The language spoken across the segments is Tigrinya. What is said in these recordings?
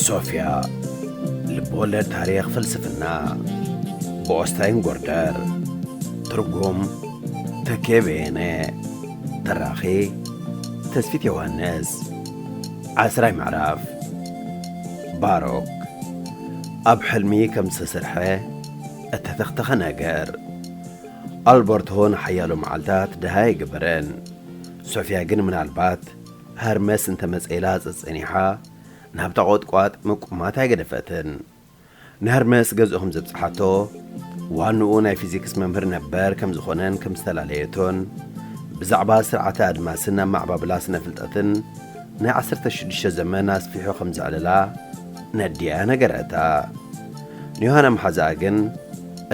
ሶፍያ፣ ልብወለድ ታሪኽ ፍልስፍና ብኦስታይን ጎርደር። ትርጉም ተኬ በየነ። ተራኺ ተስፊት ዮሃንስ። ዓስራይ ምዕራፍ። ባሮክ። ኣብ ሕልሚ ከም ዝተሰርሐ እተተኽተኸ ነገር። ኣልበርቶ ንሓያሎ መዓልታት ደሃይ ኣይገበረን። ሶፍያ ግን ምናልባት ሀርመስ እንተመጸኢላ ጸጸኒሓ ናብታ ቖጥቋጥ ምቁማት ኣይገደፈትን። ንሀርመስ ገዝኡ ከም ዘብጽሓቶ፣ ዋንኡ ናይ ፊዚክስ መምህር ነበር ከም ዝኾነን ከም ዝተፈላለየቶን፣ ብዛዕባ ስርዓተ ኣድማስን ኣመዓባብላ ስነ ፍልጠትን ናይ ዓሰርተ ሽዱሽተ ዘመን ኣስፊሑ ከም ዘዕለላ ነዲኣ ነገረታ። ንዮሃና መሓዛኣ ግን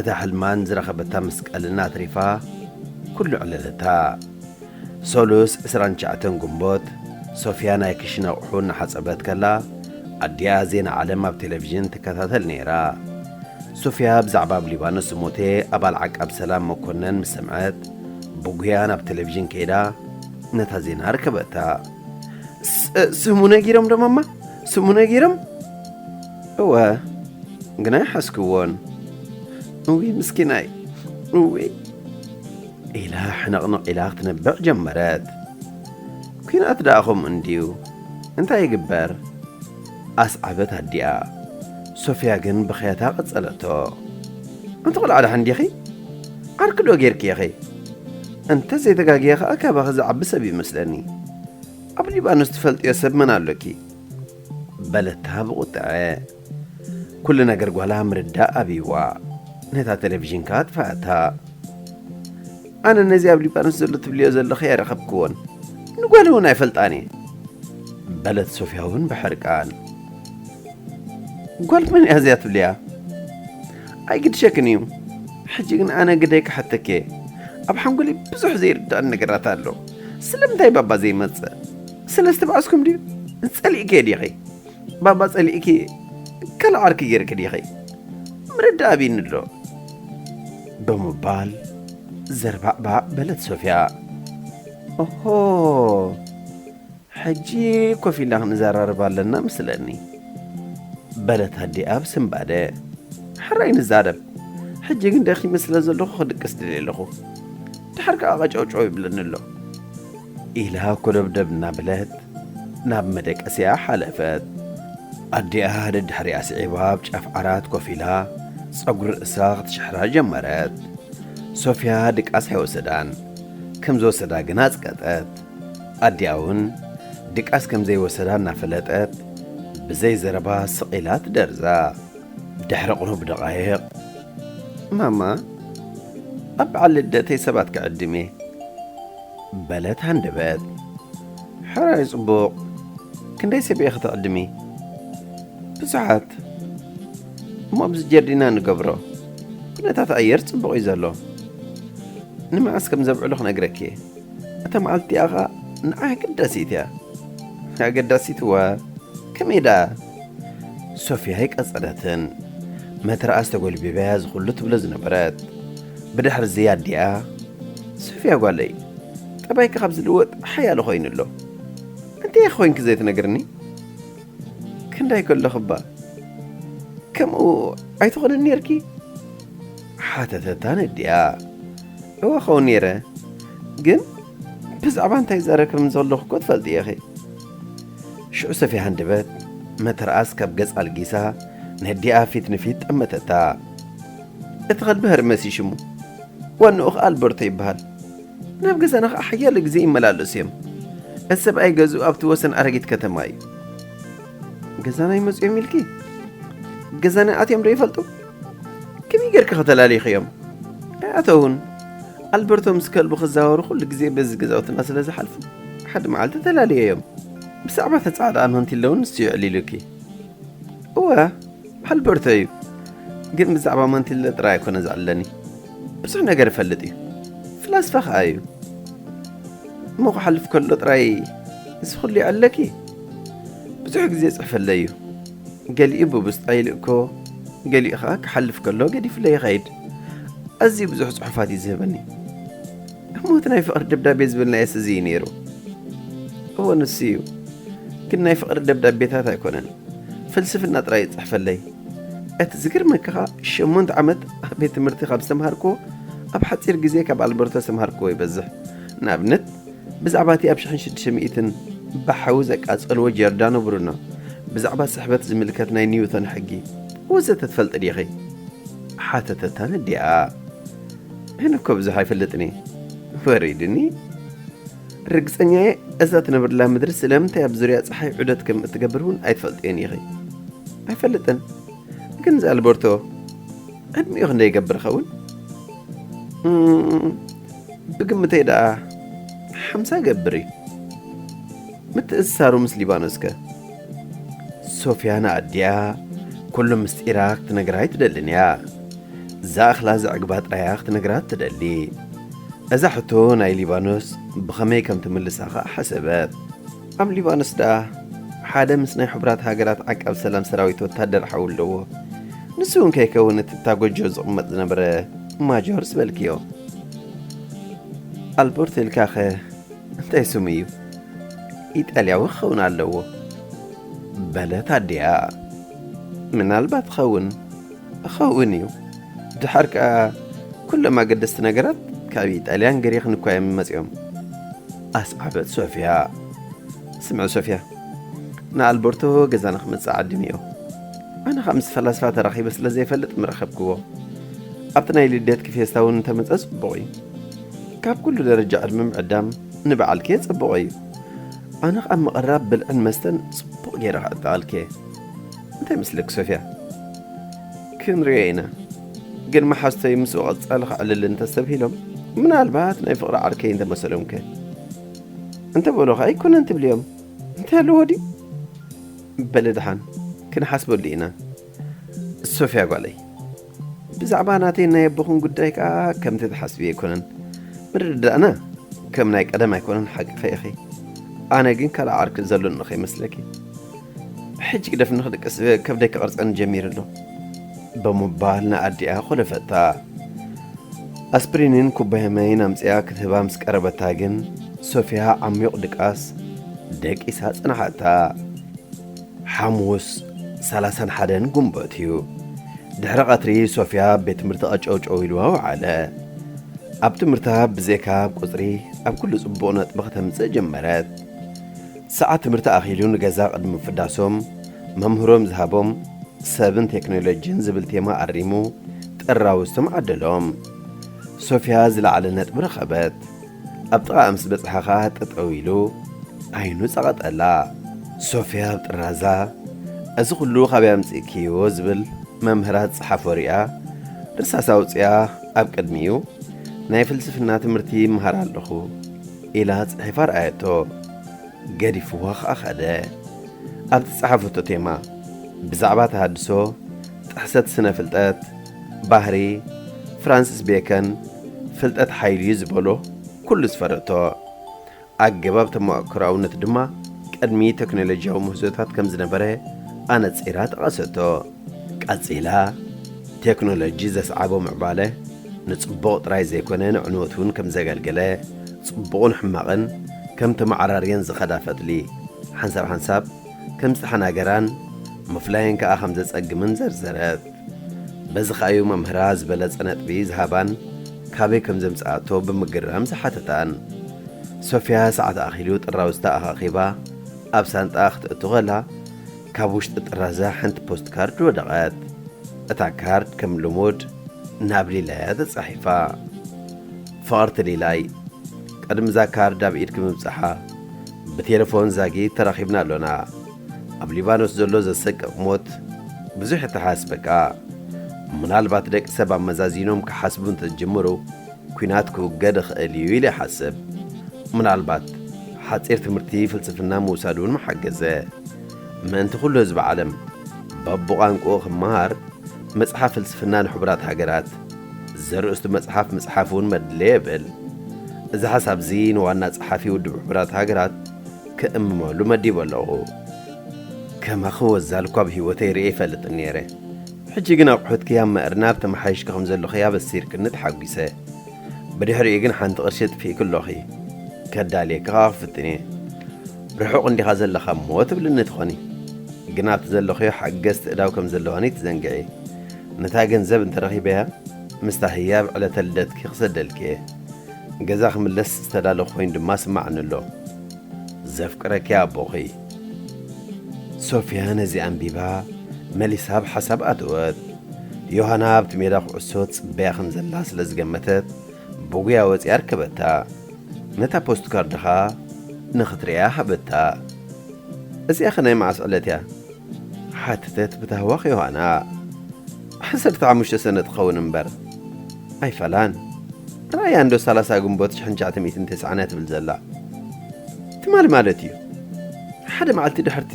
እታ ሕልማን ዝረኸበታ መስቀልን ኣትሪፋ ኩሉ ዕለለታ። ሰሉስ ዕስራን ትሽዓተን ግንቦት፣ ሶፍያ ናይ ክሽነ ኣቑሑ እናሓጸበት ከላ፣ ኣዲኣ ዜና ዓለም ኣብ ቴሌቪዥን ትከታተል ነይራ። ሶፍያ ብዛዕባ ኣብ ሊባኖስ ዝሞተ ኣባል ዓቃብ ሰላም መኮነን ምስ ሰምዐት፣ ብጉያ ናብ ቴሌቪዥን ከይዳ ነታ ዜና ረከበታ። ስ-፣ ስሙ ነጊሮም ዶ ማማ? ስሙ ነጊሮም? እወ፣ ግን ኣይሓዝክዎን። እውይ ምስኪናይ፣ እውይ። ኢላ ሕንቕንቕ ኢላ ክትነብዕ ጀመረት። ኲናት ደኣ ኸምኡ እንድዩ፣ እንታይ ይግበር? ኣስዓበት ኣዲኣ። ሶፍያ ግን ብኽያታ ቀጸለቶ። ኣንቲ ቖልዓ ደሓን ዲኺ? ዓርኪ ዶ ጌርኪ ኢኺ? እንተ ዘይተጋግየ ኸኣ ካባኺ ዝዓቢ ሰብ እዩ መስለኒ። ኣብ ሊባኖስ ትፈልጥዮ ሰብ መን ኣሎኪ? በለታ ብቑጥዐ። ኩሉ ነገር ጓላ ምርዳእ ኣብይዋ። ነታ ቴሌቪዥን ከኣ ኣጥፍኣታ። ኣነ ነዚ ኣብ ሊባኖስ ዘሎ ትብልዮ ዘለኺ ኣይረኸብክዎን። ንጓል እውን ኣይፈልጣን እየ። በለት ሶፍያ እውን ብሕርቃን። ጓል መን እያ እዚኣ ትብልያ? ኣይግድሸክን እዩ። ሕጂ ግን ኣነ ግደይ ክሓተኪ እየ። ኣብ ሓንጎለይ ብዙሕ ዘይርዳእን ነገራት ኣሎ። ስለምንታይ ባባ ዘይመጽእ? ስለ ዝተባኣስኩም ድዩ? ጸሊእኪ ዲኺ? ባባ ጸሊእኪ ካልእ ዓርኪ ጌርኪ ዲኺ? ምርዳእ ኣቢኒ ኣሎ። ብምባል ዘርባዕባዕ በለት ሶፍያ። ኦሆ፣ ሕጂ ኮፍ ኢልና ክንዘራረብ ኣለና መስለኒ። በለት ኣዲኣ ብስንባደ። ሕራይ ንዛረብ። ሕጂ ግን ደኺመ ስለ ዘለኹ ክድቅስ ድልየ ኣለኹ። ድሓር ከኣ ቀጨውጨው ይብለኒ ኣሎ። ኢላ ኮደብደብ እናበለት ናብ መደቀሲኣ ሓለፈት። ኣዲኣ ደድሕሪኣ ስዒባ ኣብ ጫፍ ዓራት ኮፍ ኢላ ጸጉሪ ርእሳ ክትሽሕራ ጀመረት። ሶፍያ ድቃስ ኣይወሰዳን። ከም ዝወሰዳ ግና ኣጽቀጠት። ኣዲኣ እውን ድቃስ ከም ዘይወሰዳ እናፈለጠት ብዘይ ዘረባ ስቕ ኢላ ትደርዛ። ድሕሪ ቁሩብ ደቓይቕ፣ ማማ፣ ኣብ በዓል ልደተይ ሰባት ክዕድም እየ። በለት ሃንደበት። ሕራይ ጽቡቕ። ክንደይ ሰብ ኢኺ ትዕድሚ? ብዙሓት። እሞ ኣብዚ ጀርዲና ንገብሮ። ኩነታት ኣየር ጽቡቕ እዩ ዘሎ። ንመዓስ ከም ዘብዕሉ ክነግረኪ እየ። እታ መዓልቲ እቲኣ ኸኣ ንዓይ ኣገዳሲት እያ። ኣገዳሲት እዋ። ከመይ ደኣ? ሶፍያ ኣይቀጸለትን። መትረኣስ ተጎልቢባያ ዝኹሉ ትብሎ ዝነበረት። ብድሕሪ እዚ ኣዲኣ፣ ሶፍያ ጓለይ፣ ጠባይኪ ካብ ዝልወጥ ሓያሎ ኮይኑ ኣሎ። እንታይ ኢኺ ኮይንኪ ዘይትነግርኒ? ክንዳይ ከለኹ እባ ከምኡ ኣይትኾንን ኔርኪ? ሓተተታ ነዲኣ። እወ ኸውን ነይረ፣ ግን ብዛዕባ እንታይ ይዛረብ ከም ዘለኹ እኮ ትፈልጢ ኢኺ። ሽዑ ሰፊያ ሃንደበት መትርኣስ ካብ ገጽ ኣልጊሳ ነዲኣ ፊት ንፊት ጠመተታ። እቲ ከልቢ ሀርመስ እዩ ሽሙ። ዋንኡ ኸኣ ኣልበርቶ ይበሃል። ናብ ገዛና ኸኣ ሓያሎ ግዜ ይመላለሱ እዮም። እቲ ሰብኣይ ገዝኡ ኣብቲ ወሰን ኣረጊት ከተማ እዩ። ገዛና ይመጹ እዮም ኢልኪ? ገዛና ኣትዮም ዶ ይፈልጡ? ከመይ ጌርኪ ከተላሊኽዮም? ኣይኣተውን። ኣልበርቶ ምስ ከልቡ ክዛወሩ ኩሉ ግዜ በዚ ገዛውትና ስለ ዝሓልፉ፣ ሓደ መዓልቲ ተላልየዮም። ብዛዕባ እታ ጻዕዳ ማንቲለ እውን ንሱ እዩ ኣዕሊሉኪ። እወ፣ ኣልበርቶ እዩ። ግን ብዛዕባ ማንቲለ ጥራይ ኣይኮነ ዘዕልለኒ። ብዙሕ ነገር ይፈልጥ እዩ። ፍላስፋ ኸኣ እዩ። እሞ ክሓልፍ ከሎ ጥራይ እዚ ኩሉ ይዕለኪ? ብዙሕ ግዜ ይጽሕፈለይ እዩ። ገሊኡ ብብስጣ ይልእኮ፣ ገሊኡ ኸኣ ክሓልፍ ከሎ ገዲፍለይ ይኸይድ። ኣዝዩ ብዙሕ ጽሑፋት እዩ ዝህበኒ። እሞ እቲ ናይ ፍቕሪ ደብዳቤ ዝብል ናይስ እዚ እዩ ነይሩ? እወ፣ ንሱ እዩ። ግን ናይ ፍቕሪ ደብዳቤታት ኣይኮነን። ፍልስፍና ጥራይ ይጽሕፈለይ። እቲ ዝገርመካ ኸኣ፣ ሸሞንተ ዓመት ኣብ ቤት ትምህርቲ ካብ ዝተምሃርክዎ፣ ኣብ ሓጺር ግዜ ካብ ኣልበርቶ ዝተምሃርክዎ ይበዝሕ። ንኣብነት፣ ብዛዕባ እቲ ኣብ ሽሕን ሽዱሽተ ሚእትን ብሓዊ ዘቃጸልዎ ጆርዳኖ ብሩኖ፣ ብዛዕባ ስሕበት ዝምልከት ናይ ኒውቶን ሕጊ ወዘተ ትፈልጢ ዲኺ? ሓተተታ ነዲኣ። ኣነ እኮ ብዙሕ ኣይፈልጥን እየ። ወሪድኒ። ርግጸኛ እየ፣ እዛ ትነብርላ ምድሪ ስለምንታይ ኣብ ዙርያ ጸሓይ ዑደት ከም እትገብር እውን ኣይትፈልጥዮን ኢኺ። ኣይፈልጥን። ግን እዚ ኣልበርቶ ዕድሚኡ ክንደይ ይገብር ይኸውን? እም፣ ብግምተይ ደኣ ሓምሳ ይገብር እዩ። ምትእስሳሩ ምስ ሊባኖስ ከ? ሶፍያ ንኣዲኣ ኩሉ ምስጢራ ክትነግራ ኣይትደልን እያ። ዝኣኽላ ዘዕግባ ጥራያ ክትነግራ ትደሊ። እዛ ሕቶ ናይ ሊባኖስ ብኸመይ ከም ትምልሳ ኸኣ ሓሰበት። ኣብ ሊባኖስ ደኣ ሓደ ምስ ናይ ሕቡራት ሃገራት ዓቃብ ሰላም ሰራዊት ወታደር ሓው ኣለዎ። ንሱ እውን ከይከውን እቲ እታ ጎጆ ዝቕመጥ ዝነበረ ማጆር ዝበልክዮ። ኣልበርቶ ኢልካኸ እንታይ ስሙ እዩ? ኢጣልያዊ ክኸውን ኣለዎ፣ በለት ኣዲኣ። ምናልባት ኸውን፣ ኸውን እዩ። ድሓር ከኣ ኩሎም ኣገደስቲ ነገራት ካብ ኢጣልያን ግሪኽን እኳ እዮም መጺኦም። ኣስዓበት ሶፍያ። ስምዒ ሶፍያ፣ ንኣልበርቶ ገዛና ክመጽእ ዓዲምዮ። ኣነ ኸኣ ምስ ፈላስፋ ተራኺበ ስለ ዘይፈልጥ ምረኸብክዎ። ኣብቲ ናይ ልደትኪ ፌስታ እውን እንተመጸ ጽቡቕ እዩ። ካብ ኩሉ ደረጃ ዕድመ ምዕዳም ንበዓልኪ ጽቡቕ እዩ። ኣነ ኸኣ ምቕራብ ብልዕን መስተን ጽቡቕ ገይረ ከዕጥቐልኪ እየ። እንታይ ይመስለኪ ሶፍያ? ክንሪኦ ኢና። ግን መሓዝተይ ምስኡ ቀጻሊ ከዕልል እንተስተብሂሎም፣ ምናልባት ናይ ፍቕሪ ዓርከይ እንተመሰሎምከ? እንተበሉኻ ኣይኮነን ትብልዮም። እንታይ ኣለዎ ድዩ? በሊ ደሓን፣ ክንሓስበሉ ኢና። ሶፍያ ጓለይ፣ ብዛዕባ ናተይን ናይ ኣቦኹን ጉዳይ ከኣ ከምቲ ትሓስብዮ ኣይኮነን። ምርድዳእና ከም ናይ ቀደም ኣይኮነን፣ ሓቅኺ ኢኺ። ኣነ ግን ካልእ ዓርኪ ዘሎኒ ከይመስለኪ። ሕጂ ግደፍኒ ክድቅስ ከብደይ ክቐርጸኒ ጀሚሩ ኣሎ፣ ብምባል ንኣዲኣ ኮለፈታ። ኣስፕሪንን ኩባያ ማይን ኣምጺኣ ክትህባ ምስ ቀረበታ ግን፣ ሶፍያ ዓሚቕ ድቃስ ደቂሳ ጸንሓታ። ሓሙስ፣ ሰላሳን ሓደን ጉንበት እዩ። ድሕሪ ቀትሪ ሶፍያ ኣብ ቤት ትምህርቲ ቀጨውጨው ኢልዋ ወዓለ። ኣብ ትምህርታ ብዘይካ ኣብ ቁጽሪ፣ ኣብ ኩሉ ጽቡቕ ነጥቢ ከተምጽእ ጀመረት። ሰዓት ትምህርቲ ኣኺሉ ንገዛ ቅድሚ ምፍዳሶም፣ መምህሮም ዝሃቦም ሰብን ቴክኖሎጂን ዝብል ቴማ ኣሪሙ ጥራውዝቶም ዓደሎም። ሶፍያ ዝለዓለ ነጥቢ ረኸበት። ኣብ ጥቓኣ ምስ በጽሐ ኸኣ ጠጠው ኢሉ ዓይኑ ጸቐጠላ። ሶፍያ ኣብ ጥራዛ፣ "እዚ ኹሉ ካበይ ኣምጺእክዮ?" ዝብል መምህራ ዝጸሓፎ ሪኣ፣ ርሳስ ኣውጺኣ ኣብ ቅድሚኡ፣ "ናይ ፍልስፍና ትምህርቲ ይመሃር ኣለኹ" ኢላ ጽሒፋ ረኣየቶ። ገዲፍዋ ኸኣ ኸደ። ኣብቲ ዝጸሓፈቶ ቴማ፣ ብዛዕባ ተሃድሶ፣ ጥሕሰት ስነ ፍልጠት፣ ባህሪ፣ ፍራንሲስ ቤከን፣ ፍልጠት ሓይሊ እዩ ዝበሎ ኩሉ ዝፈረቶ። ኣገባብ ተመክሮኣውነት ድማ ቅድሚ ቴክኖሎጂያዊ ምህዞታት ከም ዝነበረ ኣነጺራ ጠቐሰቶ። ቀጺላ፣ ቴክኖሎጂ ዘስዓቦ ምዕባለ ንጽቡቕ ጥራይ ዘይኮነ ንዕንወት እውን ከም ዘገልገለ፣ ጽቡቕን ሕማቕን ከም ተመዓራርየን ዝኸዳ ፈትሊ፣ ሓንሳብ ሓንሳብ ከም ዝተሓናገራን ምፍላየን ከኣ ከም ዘጸግምን ዘርዘረት። በዚ ከኣ'ዩ መምህራ ዝበለጸ ነጥቢ ዝሃባን ካበይ ከም ዘምጽኣቶ ብምግራም ዝሓተታን። ሶፍያ ሰዓት ኣኺሉ ጥራውዝታ ኣኻኺባ ኣብ ሳንጣ ክተእቱ ከላ፣ ካብ ውሽጢ ጥራዛ ሓንቲ ፖስት ካርድ ወደቐት። እታ ካርድ ከም ልሙድ ናብ ሊላያ ተጻሒፋ። ፍቕርቲ ሊላይ፣ ቅድሚ እዛ ካርድ ኣብ ኢድኪ ምብጻሓ፣ ብቴሌፎን ዛጊት ተራኺብና ኣሎና። ኣብ ሊባኖስ ዘሎ ዘሰቅቕ ሞት ብዙሕ የተሓስበካ። ምናልባት ደቂ ሰብ ኣመዛዚኖም ክሓስቡ እንተዝጅምሩ፣ ኲናት ክውገድ ይኽእል እዩ ኢለ ይሓስብ። ምናልባት ሓጺር ትምህርቲ ፍልስፍና ምውሳድ እውን ምሓገዘ። ምእንቲ ኩሉ ህዝቢ ዓለም በብቋንቋኡ ክመሃር፣ መጽሓፍ ፍልስፍና ንሕቡራት ሃገራት ዘርእስቱ መጽሓፍ ምጽሓፍ እውን መድለ የብል። እዚ ሓሳብ እዚ ንዋና ጸሓፊ ውድብ ሕቡራት ሃገራት ክእምመሉ መዲቡ ኣለኹ። ከማኺ ወዛል እኳ ኣብ ህይወተይ ርእየ ይፈልጥን ነይረ። ሕጂ ግን ኣቑሑትኪ ኣብ ምእርናብ ተመሓይሽኪ ከም ዘለኺ ኣበሲርክኒ ተሓጒሰ። ብድሕሪኡ ግን ሓንቲ ቅርሺ የጥፊእኪ ኣሎኺ። ከዳልየኪ ከኣ ክፍትን እየ። ርሑቕ እንዲኻ ዘለኻ እሞ ትብልኒ ትኾኒ። ግን ኣብቲ ዘለኽዮ ሓገዝቲ እዳው ከም ዘለዋኒ ትዘንግዒ። ነታ ገንዘብ እንተረኺበያ፣ ምስታ ህያብ ዕለተ ልደትኪ ክሰደልኪ እየ። ገዛ ክምለስ ዝተዳለኹ ኮይኑ ድማ ስማዕኒ ኣሎ። ዘፍቅረኪ ኣቦኺ። ሶፍያ ነዚ ኣንቢባ መሊሳ ኣብ ሓሳብ ኣተወት። ዮሃና ኣብቲ ሜዳ ኩዕሶ ትጽበያ ከም ዘላ ስለ ዝገመተት፣ ብጉያ ወጺኣ ኣርከበታ። ነታ ፖስት ካርድ ኸኣ ንኽትርእያ ሃበታ። "እዚኣ ኸ ናይ መዓስ ዕለት እያ?" ሓተተት ብታህዋኽ ዮሃና። "ዓሰርተ ሓሙሽተ ሰነ ትኸውን እምበር ኣይፋላን። ርኣያ እንዶ ሰላሳ ግንቦት ሽሕን ትሽዓተ ሚእትን ተስዓን እያ ትብል ዘላ። ትማሊ ማለት እዩ። ሓደ መዓልቲ ድሕርቲ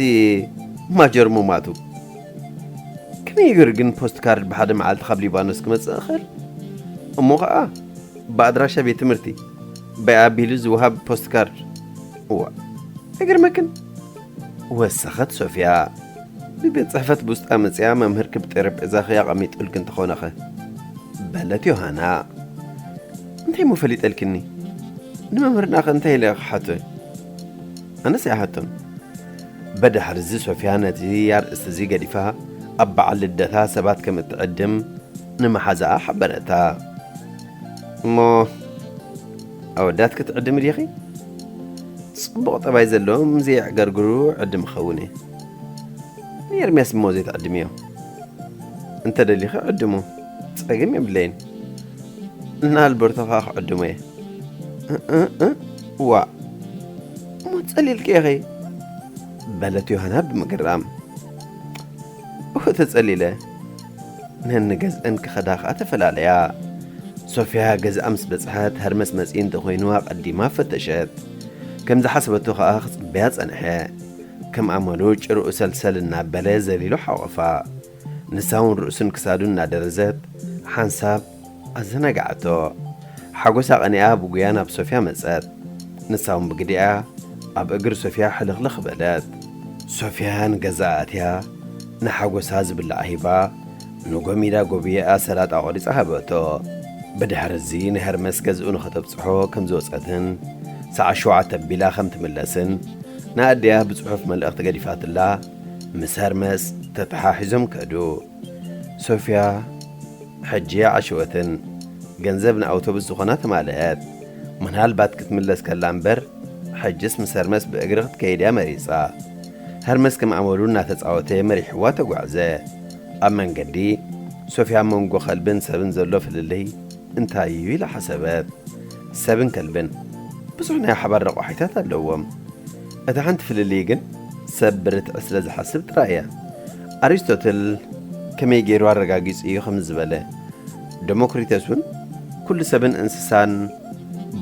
ማጆር ምሟቱ። ከመይ ገይሩ ግን ፖስት ካርድ ብሓደ መዓልቲ ካብ ሊባኖስ ክመጽእ ይኽእል? እሞ ኸኣ ብኣድራሻ ቤት ትምህርቲ፣ ብኣይ ኣቢሉ ዝወሃብ ፖስት ካርድ። እዋ፣ ኣይገርመክን?" ወሰኸት ሶፍያ። "ብቤት ጽሕፈት ብውስጣ መጽያ መምህርኪ ብጠረጴዛኺ ኣቐሚጡልኪ እንተኾነኸ?" በለት ዮሃና። "እንታይ እሞ ፈሊጠልክኒ? ንመምህርናኸ እንታይ ኢለ ክሓቶ? ኣነስ ኣይሓቶን።" ብድሕሪ እዚ ሶፍያ ነዚ ኣርእስቲ እዚ ገዲፋ ኣብ በዓል ልደታ ሰባት ከም እትዕድም ንመሓዛኣ ሓበረታ። "እሞ ኣወዳት ክትዕድሚ ዲኺ? ጽቡቕ ጠባይ ዘለዎም ዘየዕገርግሩ ዕድም ክኸውን እየ። ንኤርምያስ እሞ ዘይትዕድምዮ? እንተ ደሊኺ ዕድሙ፣ ጸገም የብለይን። ንኣልበርቶ ኸኣ ክዕድሞ እየ።" "እ፣ እ፣ እ፣ ዋእ! እሞ ጸሊልኪ ኢኺ?" በለት ዮሃና ብምግራም። "እወ ተጸሊለ። ነንገዝአን ክኸዳ ኸኣ ተፈላለያ።" ሶፍያ ገዝኣ ምስ በጽሐት፣ ሀርመስ መጺኡ እንተኾይኑ ኣቐዲማ ፈተሸት። ከም ዝሓሰበቶ ኸኣ ክጽበያ ጸንሐ። ከም ኣመሉ ጭርኡ ሰልሰል እናበለ ዘሊሉ ሓቖፋ። ንሳ እውን ርእሱን ክሳዱን እናደረዘት ሓንሳብ ኣዘናጋዓቶ። ሓጎሳ ቀኒኣ ብጉያ ናብ ሶፍያ መጸት። ንሳ እውን ብግዲኣ ኣብ እግሪ ሶፍያ ሕልኽልኽ በለት። ሶፍያ ንገዛኣ ኣትያ ንሓጎሳ ዝብላዕ ሂባ፣ ንጎሚዳ ጎብየኣ ሰላጣ ቆሪጻ ሃበቶ። ብድሕሪ እዚ ንሀርመስ ገዝኡ ንኸተብጽሖ ከም ዝወጸትን ሰዓት ሸውዓተ ኣቢላ ከም ትምለስን ንኣዲኣ ብጽሑፍ መልእኽቲ ገዲፋትላ፣ ምስ ሀርመስ ተተሓሒዞም ከዱ። ሶፍያ ሕጂ ዓሸወትን ገንዘብ ንኣውቶቡስ ዝኾና ተማልአት። ምናልባት ክትምለስ ከላ እምበር፣ ሕጅስ ምስ ሀርመስ ብእግሪ ክትከይድ እያ መሪጻ። ሀርመስ ከም ኣመሉ እናተጻወተ መሪሕዋ ተጓዕዘ። ኣብ መንገዲ፣ ሶፍያ ኣብ መንጎ ከልብን ሰብን ዘሎ ፍልልይ እንታይ እዩ ኢላ ሓሰበት። ሰብን ከልብን ብዙሕ ናይ ሓባር ረቋሒታት ኣለዎም። እታ ሓንቲ ፍልልይ ግን ሰብ ብርትዒ ስለ ዝሓስብ ጥራይ እያ። ኣሪስቶትል ከመይ ገይሩ ኣረጋጊጹ እዩ ከምዚ ዝበለ? ደሞክሪተስ እውን ኩሉ ሰብን እንስሳን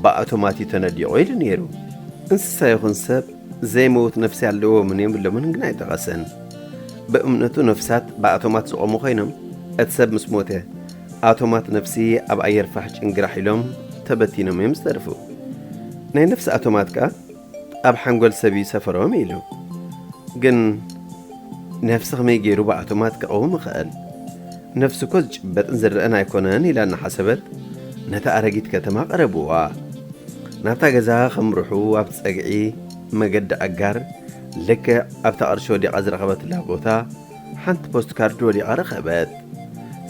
ብኣቶማት እዩ ተነዲቑ ኢሉ ነይሩ። እንስሳ ይኹን ሰብ ዘይመውት ነፍሲ ኣለዎምን የብሎምን ግን ኣይጠቐሰን። ብእምነቱ ነፍሳት ብኣቶማት ዝቖሙ ኮይኖም፣ እቲ ሰብ ምስ ሞተ ኣቶማት ነፍሲ ኣብ ኣየር ፋሕ ጭንግራሕ ኢሎም ተበቲኖም እዮም ዝተርፉ። ናይ ነፍሲ ኣቶማት ከኣ ኣብ ሓንጎል ሰብ እዩ ሰፈሮም ኢሉ። ግን ነፍሲ ከመይ ገይሩ ብኣቶማት ክቐውም ይኽእል? ነፍሲ እኮ ዝጭበጥን ዝረአን ኣይኮነን ኢላ እናሓሰበት ነታ ኣረጊት ከተማ ቀረብዋ። ናብታ ገዛ ከምርሑ ኣብቲ ጸግዒ መገዲ ኣጋር ልክዕ ኣብታ ቅርሺ ወዲቓ ዝረኸበትላ ቦታ ሓንቲ ፖስት ካርድ ወዲቓ ረኸበት።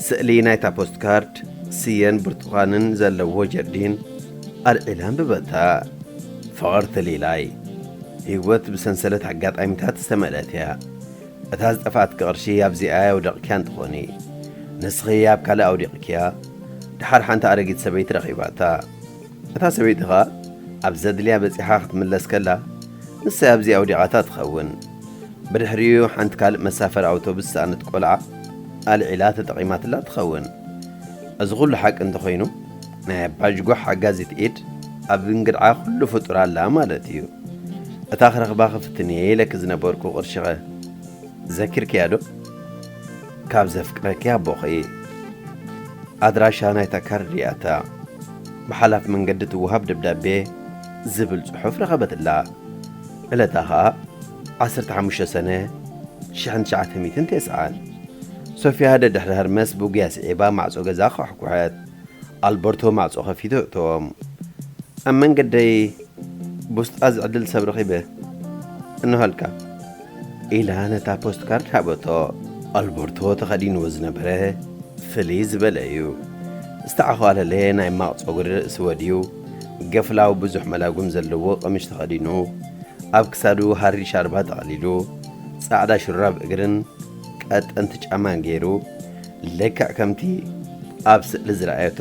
ስእሊ ናይታ ፖስት ካርድ ስየን ብርቱኻንን ዘለዎ ጀርዲን ኣልዒላ ኣንበበታ። ፍቕርቲ ሊላይ፣ ህይወት ብሰንሰለት ኣጋጣሚታት ዝተመልአት እያ። እታ ዝጠፍኣትኪ ቅርሺ ኣብዚኣ ኣውዲቕክያ እንተኾኒ፣ ንስኺ ኣብ ካልእ ኣውዲቕክያ፣ ደሓር ሓንቲ ኣረጊት ሰበይቲ ረኺባታ። እታ ሰበይቲ ኸኣ ኣብ ዘድልያ በጺሓ ክትምለስ ከላ፣ ንሳ ኣብዚ ኣውዲቓታ ትኸውን። ብድሕሪኡ ሓንቲ ካልእ መሳፈሪ ኣውቶቡስ ዝሰኣነት ቆልዓ ኣልዒላ ተጠቒማትላ ትኸውን። እዚ ኹሉ ሓቂ እንተኾይኑ፣ ናይ ኣባ ጅጎ ሓጋዚት ኢድ ኣብ እንግድዓ ኩሉ ፍጡር ኣላ ማለት እዩ። እታ ክረኽባ ክፍትን እየ ኢለኪ ዝነበርኩ ቅርሺኸ ዘኪርክያ ዶ? ካብ ዘፍቅረኪ ኣቦኺ። ኣድራሻ ናይታ ካርድ እያ እታ። ብሓላፍ መንገዲ ትወሃብ ደብዳቤ ዝብል ጽሑፍ ረኸበትላ። ዕለታ ኸኣ ዓሰርተ ሓሙሽተ ሰነ ሽሕን ትሽዓተ ሚእትን ተስዓን። ሶፊያ ደድሕሪ ሀርመስ ብጉያ ስዒባ ማዕጾ ገዛ ኳሕኩሐት። ኣልበርቶ ማዕጾ ከፊቱ እቶም ኣብ መንገደይ ብውስጣ ዝዕድል ሰብ ረኺበ፣ እንሆልካ ኢላ ነታ ፖስት ካርድ ሃበቶ። ኣልበርቶ ተኸዲንዎ ዝነበረ ፍልይ ዝበለ እዩ። ዝተዓዃለለ ናይ ማቕ ጸጉሪ ርእሲ ወድዩ፣ ገፍላው ብዙሕ መላጉም ዘለዎ ቀምሽ ተኸዲኑ፣ ኣብ ክሳዱ ሃሪ ሻርባ ጠቕሊሉ፣ ጻዕዳ ሹራብ እግርን ቀጠንቲ ጫማን ገይሩ፣ ልክዕ ከምቲ ኣብ ስእሊ ዝረኣየቶ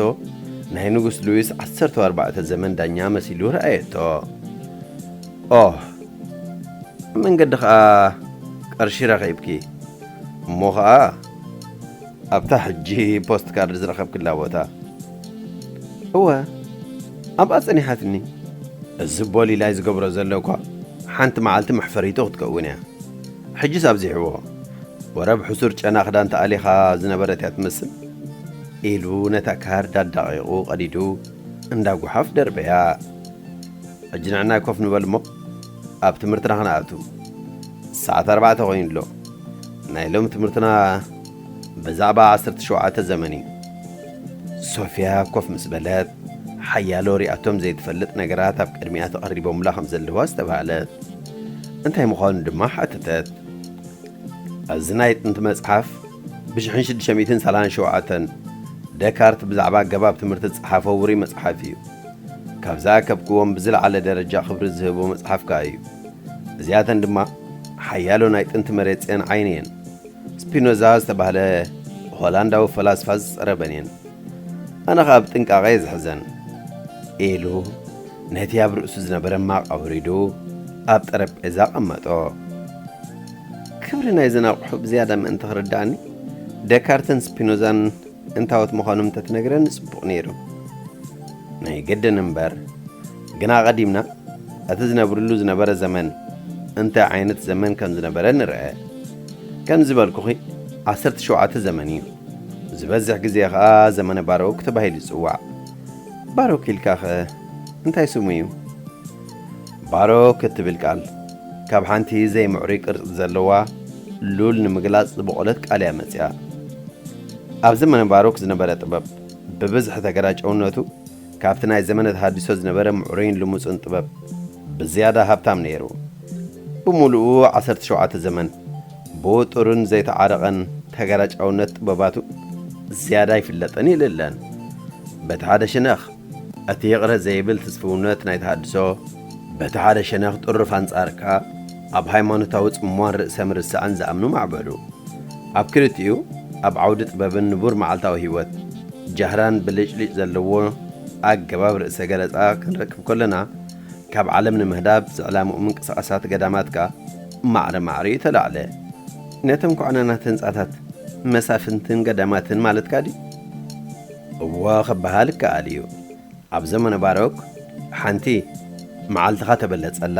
ናይ ንጉስ ሉዊስ ዓሰርተ ኣርባዕተ ዘመን ዳኛ መሲሉ ረኣየቶ። ኦህ፣ ኣብ መንገዲ ኸኣ ቅርሺ ረኺብኪ፣ እሞ ኸኣ ኣብታ ሕጂ ፖስት ካርድ ዝረኸብክላ ቦታ። እወ፣ ኣብኣ ጸኒሓትኒ። እዚ ቦሊላይ ዝገብሮ ዘሎ እኳ ሓንቲ መዓልቲ መሕፈሪቱ ክትከውን እያ። ሕጅስ ኣብዚሕዎ። ወረ ብሕሱር ጨና ክዳን ተኣሊኻ ዝነበረት እያ ትመስል፣ ኢሉ ነታ ካርድ ኣዳቒቑ ቀዲዱ እንዳ ጓሓፍ ደርበያ። ሕጂ ንዕና ኮፍ ንበል እሞ ኣብ ትምህርትና ክንኣቱ። ሰዓት ኣርባዕተ ኮይኑ ኣሎ። ናይ ሎሚ ትምህርትና ብዛዕባ ዓሰርተ ሸውዓተ ዘመን እዩ። ሶፊያ ኮፍ ምስ በለት፣ ሓያሎ ሪኣቶም ዘይትፈልጥ ነገራት ኣብ ቅድሚኣ ተቐሪቦምላ ከም ዘለዉ ኣስተብሃለት። እንታይ ምዃኑ ድማ ሓተተት። እዚ ናይ ጥንቲ መጽሓፍ ብሽሕን ሽዱሽተ ሚእትን ሰላሳን ሸውዓተን ደካርት ብዛዕባ ኣገባብ ትምህርቲ ዝጸሓፎ ውሩይ መጽሓፍ እዩ። ካብ ዝኣከብክዎም ብዝለዓለ ደረጃ ክብሪ ዝህቦ መጽሓፍ ከኣ እዩ። እዚኣተን ድማ ሓያሎ ናይ ጥንቲ መሬጽአን ዓይኒ እየን። ስፒኖዛ ዝተባህለ ሆላንዳዊ ፈላስፋ ዝጸረበን እየን። ኣነ ኸኣ ብጥንቃቐ እየ ዝሕዘን፣ ኢሉ ነቲ ኣብ ርእሱ ዝነበረ ማቕ ኣውሪዱ ኣብ ጠረጴዛ ኣቐመጦ። ክብሪ ናይዘን ኣቑሑ ብዝያዳ ምእንቲ ክርድኣኒ፣ ደካርትን ስፒኖዛን እንታዎት ምዃኖም እንተትነግረኒ ጽቡቕ ነይሩ። ናይ ግድን እምበር፣ ግና ኣቐዲምና እቲ ዝነብርሉ ዝነበረ ዘመን እንታይ ዓይነት ዘመን ከም ዝነበረ ንርአ። ከም ዝበልኩኺ፣ ዓሰርተ ሸውዓተ ዘመን እዩ። ዝበዝሕ ግዜ ኸኣ ዘመነ ባሮክ ተባሂሉ ይጽዋዕ። ባሮክ ኢልካኸ እንታይ ስሙ እዩ? ባሮክ እትብል ቃል ካብ ሓንቲ ዘይምዕሩይ ቅርጺ ዘለዋ ሉል ንምግላጽ ዝበቖለት ቃል እያ መጺኣ። ኣብ ዘመነ ባሮክ ዝነበረ ጥበብ ብብዝሒ ተገራጨውነቱ ካብቲ ናይ ዘመነ ተሃድሶ ዝነበረ ምዕሩይን ልሙጽን ጥበብ ብዝያዳ ሃብታም ነይሩ። ብምሉኡ ዓሰርተ ሸውዓተ ዘመን ብውጡርን ዘይተዓረቐን ተገራጫውነት ጥበባቱ ዝያዳ ይፍለጥን ይልለን። በቲ ሓደ ሸነኽ እቲ ይቕረ ዘይብል ትስፍውነት ናይ ተሃድሶ፣ በቲ ሓደ ሸነኽ ጥሩፍ ኣንጻር ከኣ ኣብ ሃይማኖታዊ ጽምዋን ርእሰ ምርሳዕን ዝኣምኑ ማዕበሉ። ኣብ ክልቲኡ ኣብ ዓውዲ ጥበብን ንቡር መዓልታዊ ህይወት ጃህራን ብልጭልጭ ዘለዎ ኣገባብ ርእሰ ገለጻ ክንረክብ ከለና፣ ካብ ዓለም ንምህዳብ ዝዕላምኡ ምንቅስቓሳት ገዳማት ከኣ ማዕረ ማዕሪኡ ተላዕለ። ነቶም ኩዕናናት ህንጻታት መሳፍንትን ገዳማትን ማለትካ ድዩ? እወ ክበሃል ይከኣል እዩ። ኣብ ዘመነ ባሮክ ሓንቲ መዓልትኻ ተበለጸላ፣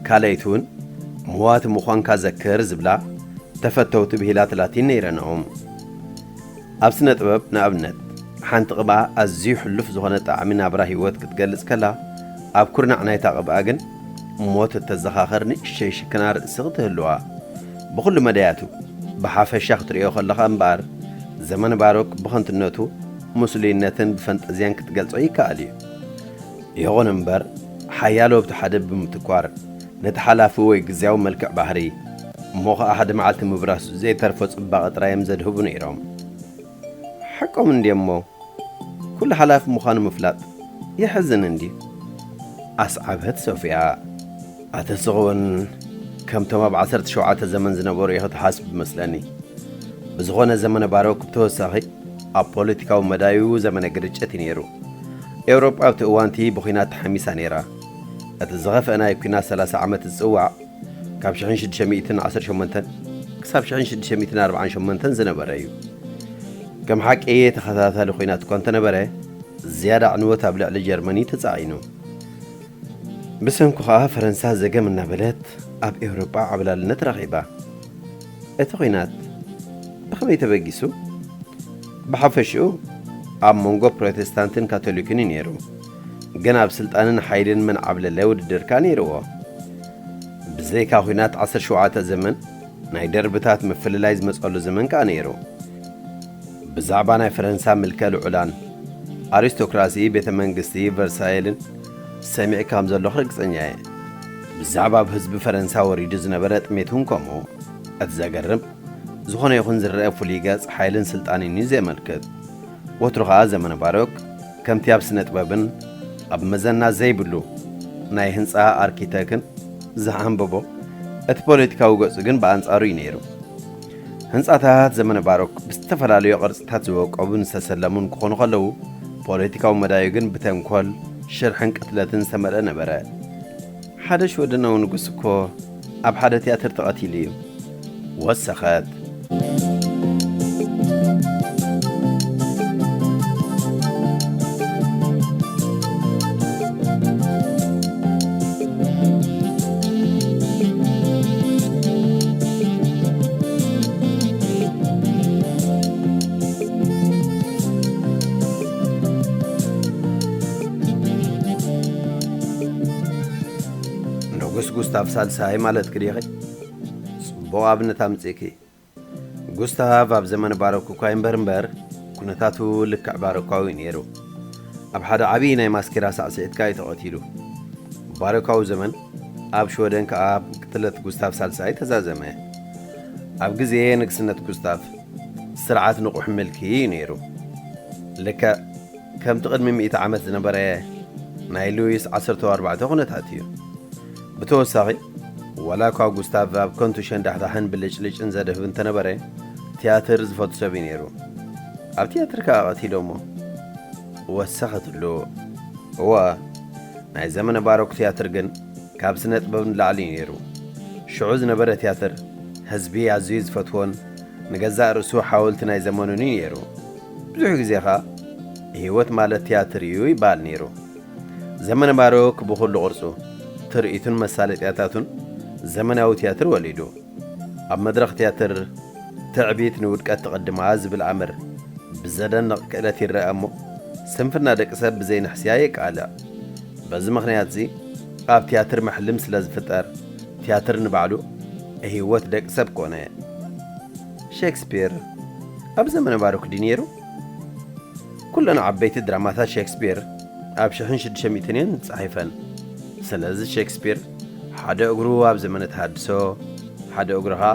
ካልኣይቲ እውን ምዋቲ ምዃንካ ዘክር ዝብላ ተፈተውቲ ብሂላት ላቲን ነይረንኦም። ኣብ ስነ ጥበብ ንኣብነት ሓንቲ ቅብኣ ኣዝዩ ሕሉፍ ዝኾነ ጣዕሚ ናብራ ህይወት ክትገልጽ ከላ፣ ኣብ ኩርናዕ ናይታ ቅብኣ ግን ሞት እተዘኻኸር ንእሽተይ ሽክና ርእሲ ክትህልዋ። ብኹሉ መዳያቱ ብሓፈሻ ክትርእዮ ከለኻ እምበኣር፣ ዘመነ ባሮክ ብኸንቱነቱ ምስሉይነትን ብፈንጠዝያን ክትገልጾ ይከኣል እዩ። ይኹን እምበር፣ ሓያሎ ኣብቲ ሓደ ብምትኳር፣ ነቲ ሓላፊ ወይ ግዝያዊ መልክዕ ባህሪ፣ እሞ ኸኣ ሓደ መዓልቲ ምብራሱ ዘይተርፎ ጽባቐ ጥራይ እዮም ዘድህቡ ነይሮም። ሓቆም እንድዮሞ፣ ኩሉ ሓላፊ ምዃኑ ምፍላጥ የሕዝን እንድዩ። ኣስዓበት ሶፍያ። ኣተ ስቕ እውን ከምቶም ኣብ ዓሰርተ ሸውዓተ ዘመን ዝነበሩ ኢኺ ትሓስብ መስለኒ። ብዝኾነ ዘመነ ባሮክ ብተወሳኺ ኣብ ፖለቲካዊ መዳዩ ዘመነ ግርጭት እዩ ነይሩ። ኤውሮጳ ኣብቲ እዋንቲ ብኹናት ተሓሚሳ ነይራ። እቲ ዝኸፍአ ናይ ኲናት ሰላሳ ዓመት ዝጽዋዕ፣ ካብ ሽሕን ሽዱሽተ ሚእትን ዓሰርተ ሸሞንተን ክሳብ ሽሕን ሽዱሽተ ሚእትን ኣርባዓን ሸሞንተን ዝነበረ እዩ። ከም ሓቂ ተኸታታሊ ኲናት እኳ እንተነበረ፣ ዝያዳ ዕንወት ኣብ ልዕሊ ጀርመኒ ተጻዒኑ። ብሰንኩ ኸኣ ፈረንሳ ዘገም እናበለት ኣብ ኤውሮጳ ዓብላልነት ረኺባ። እቲ ኲናት ብኸመይ ተበጊሱ? ብሓፈሽኡ ኣብ መንጎ ፕሮቴስታንትን ካቶሊክን እዩ ነይሩ። ግን ኣብ ስልጣንን ሓይልን መን ዓብለለ ውድድር ከኣ ነይርዎ። ብዘይካ ኲናት ዓሰርተ ሸውዓተ ዘመን፣ ናይ ደርብታት ምፍልላይ ዝመጸሉ ዘመን ከኣ ነይሩ። ብዛዕባ ናይ ፈረንሳ ምልከ ልዑላን ኣሪስቶክራሲ ቤተ መንግስቲ ቨርሳይልን ሰሚዕካ ከም ዘለኹ ርግጸኛ እየ። ብዛዕባ ኣብ ህዝቢ ፈረንሳ ወሪዱ ዝነበረ ጥሜት እውን ከምኡ። እቲ ዘገርም፣ ዝኾነ ይኹን ዝረአ ፍሉይ ገጽ ሓይልን ስልጣንን እዩ ዘመልክት። ወትሩ ኸኣ ዘመነ ባሮክ ከምቲ ኣብ ስነ ጥበብን ኣብ መዘና ዘይብሉ ናይ ህንጻ ኣርኪተክን ዝዓንበቦ፣ እቲ ፖለቲካዊ ገጹ ግን ብኣንጻሩ እዩ ነይሩ። ህንጻታት ዘመነ ባሮክ ብዝተፈላለዩ ቅርጽታት ዝወቀቡን ዝተሰለሙን ክኾኑ ከለዉ፣ ፖለቲካዊ መዳዩ ግን ብተንኮል፣ ሽርሕን ቅትለትን ዝተመልአ ነበረ። ሓደ ሽወደናዊ ንጉስ እኮ ኣብ ሓደ ትያትር ተቐቲሉ እዩ። ወሰኸት። ንጉስ ጉስታፍ ሳልሳይ ማለትኪ ዲኺ? ጽቡቕ ኣብነት ኣምጺእኪ። ጉስታቭ ኣብ ዘመነ ባሮክ እኳ ይንበር እምበር፣ ኩነታቱ ልክዕ ባሮካዊ እዩ ነይሩ። ኣብ ሓደ ዓብዪ ናይ ማስኬራ ሳዕስዒት ከኣ እዩ ተቐቲሉ። ባሮካዊ ዘመን ኣብ ሽወደን ከኣ ብቅትለት ጉስታቭ ሳልሳይ ተዛዘመ። ኣብ ግዜ ንግስነት ጉስታቭ፣ ስርዓት ንቑሕ ምልኪ እዩ ነይሩ። ልክዕ ከምቲ ቅድሚ ሚእቲ ዓመት ዝነበረ ናይ ሉዊስ ዓሰርተ ኣርባዕተ ኩነታት እዩ። ብተወሳኺ፣ ዋላ እኳ ጉስታቭ ኣብ ከንቱ ሸንዳሕዳሕን ብልጭልጭን ዘድህብ እንተነበረ፣ ትያትር ዝፈቱ ሰብ እዩ ነይሩ። ኣብ ትያትር ከኣ ቀቲሎሞ። ወሰኸትሉ። እወ፣ ናይ ዘመነ ባሮክ ትያትር ግን ካብ ስነ ጥበብ ንላዕሊ እዩ ነይሩ። ሽዑ ዝነበረ ትያትር፣ ህዝቢ ኣዝዩ ዝፈትዎን ንገዛእ ርእሱ ሓወልቲ ናይ ዘመኑን እዩ ነይሩ። ብዙሕ ግዜ ኸኣ፣ ህይወት ማለት ትያትር እዩ ይበሃል ነይሩ። ዘመነ ባሮክ ብኹሉ ቅርጹ፣ ትርኢቱን መሳለጥያታቱን ዘመናዊ ትያትር ወሊዱ። ኣብ መድረኽ ትያትር፣ ትዕቢት ንውድቀት ትቕድማ ዝብል ኣምር ብዘደንቕ ክእለት ይረኣ እሞ፣ ስንፍና ደቂ ሰብ ብዘይ ንሕስያ የቃልዕ። በዚ ምኽንያት'ዚ፣ ኣብ ትያትር መሕልም ስለ ዝፍጠር፣ ትያትር ንባዕሉ ህይወት ደቂ ሰብ ኮነ። ሼክስፒር ኣብ ዘመነ ባሮክ ድዩ ነይሩ? ኩለን ዓበይቲ ድራማታት ሼክስፒር ኣብ ሽሕን ሽዱሽተ ሚእትን እየን ተጻሒፈን። ስለዚ ሼክስፒር ሓደ እግሩ ኣብ ዘመነ ተሃድሶ፣ ሓደ እግሩ ኸኣ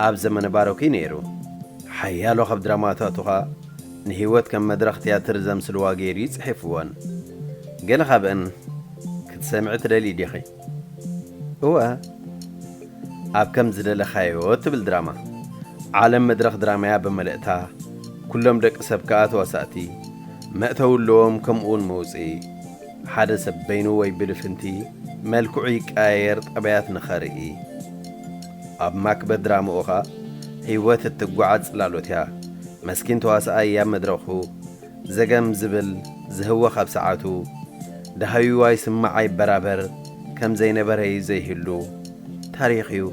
ኣብ ዘመነ ባሮክ እዩ ነይሩ። ሓያሎ ካብ ድራማታቱ ኸኣ ንህይወት ከም መድረኽ ትያትር ዘምስልዋ ገይሩ እዩ ጽሒፍወን። ገለ ካብአን ክትሰምዒ ትደልዪ ዲኺ? እወ፣ ኣብ ከም ዝደለኻዮ እትብል ድራማ። ዓለም መድረኽ ድራማ'ያ ብመልእታ፣ ኩሎም ደቂ ሰብ ከኣ ተዋሳእቲ፣ መእተዊ ኣለዎም፣ ከምኡ'ውን መውጽኢ። ሓደ ሰብ በይኑ ወይ ብልፍንቲ መልክዑ ይቀያየር፣ ጠባያት ንኸርኢ። ኣብ ማክበት ድራማኡ ኸኣ ህይወት እትጓዓዝ ጽላሎት እያ። መስኪን ተዋሳኣይ ኣብ መድረኹ ዘገም ዝብል ዝህወኽ ኣብ ሰዓቱ፣ ደሃዩ ኣይስማዕ ኣይበራበር ከም ዘይነበረ እዩ ዘይህሉ። ታሪኽ እዩ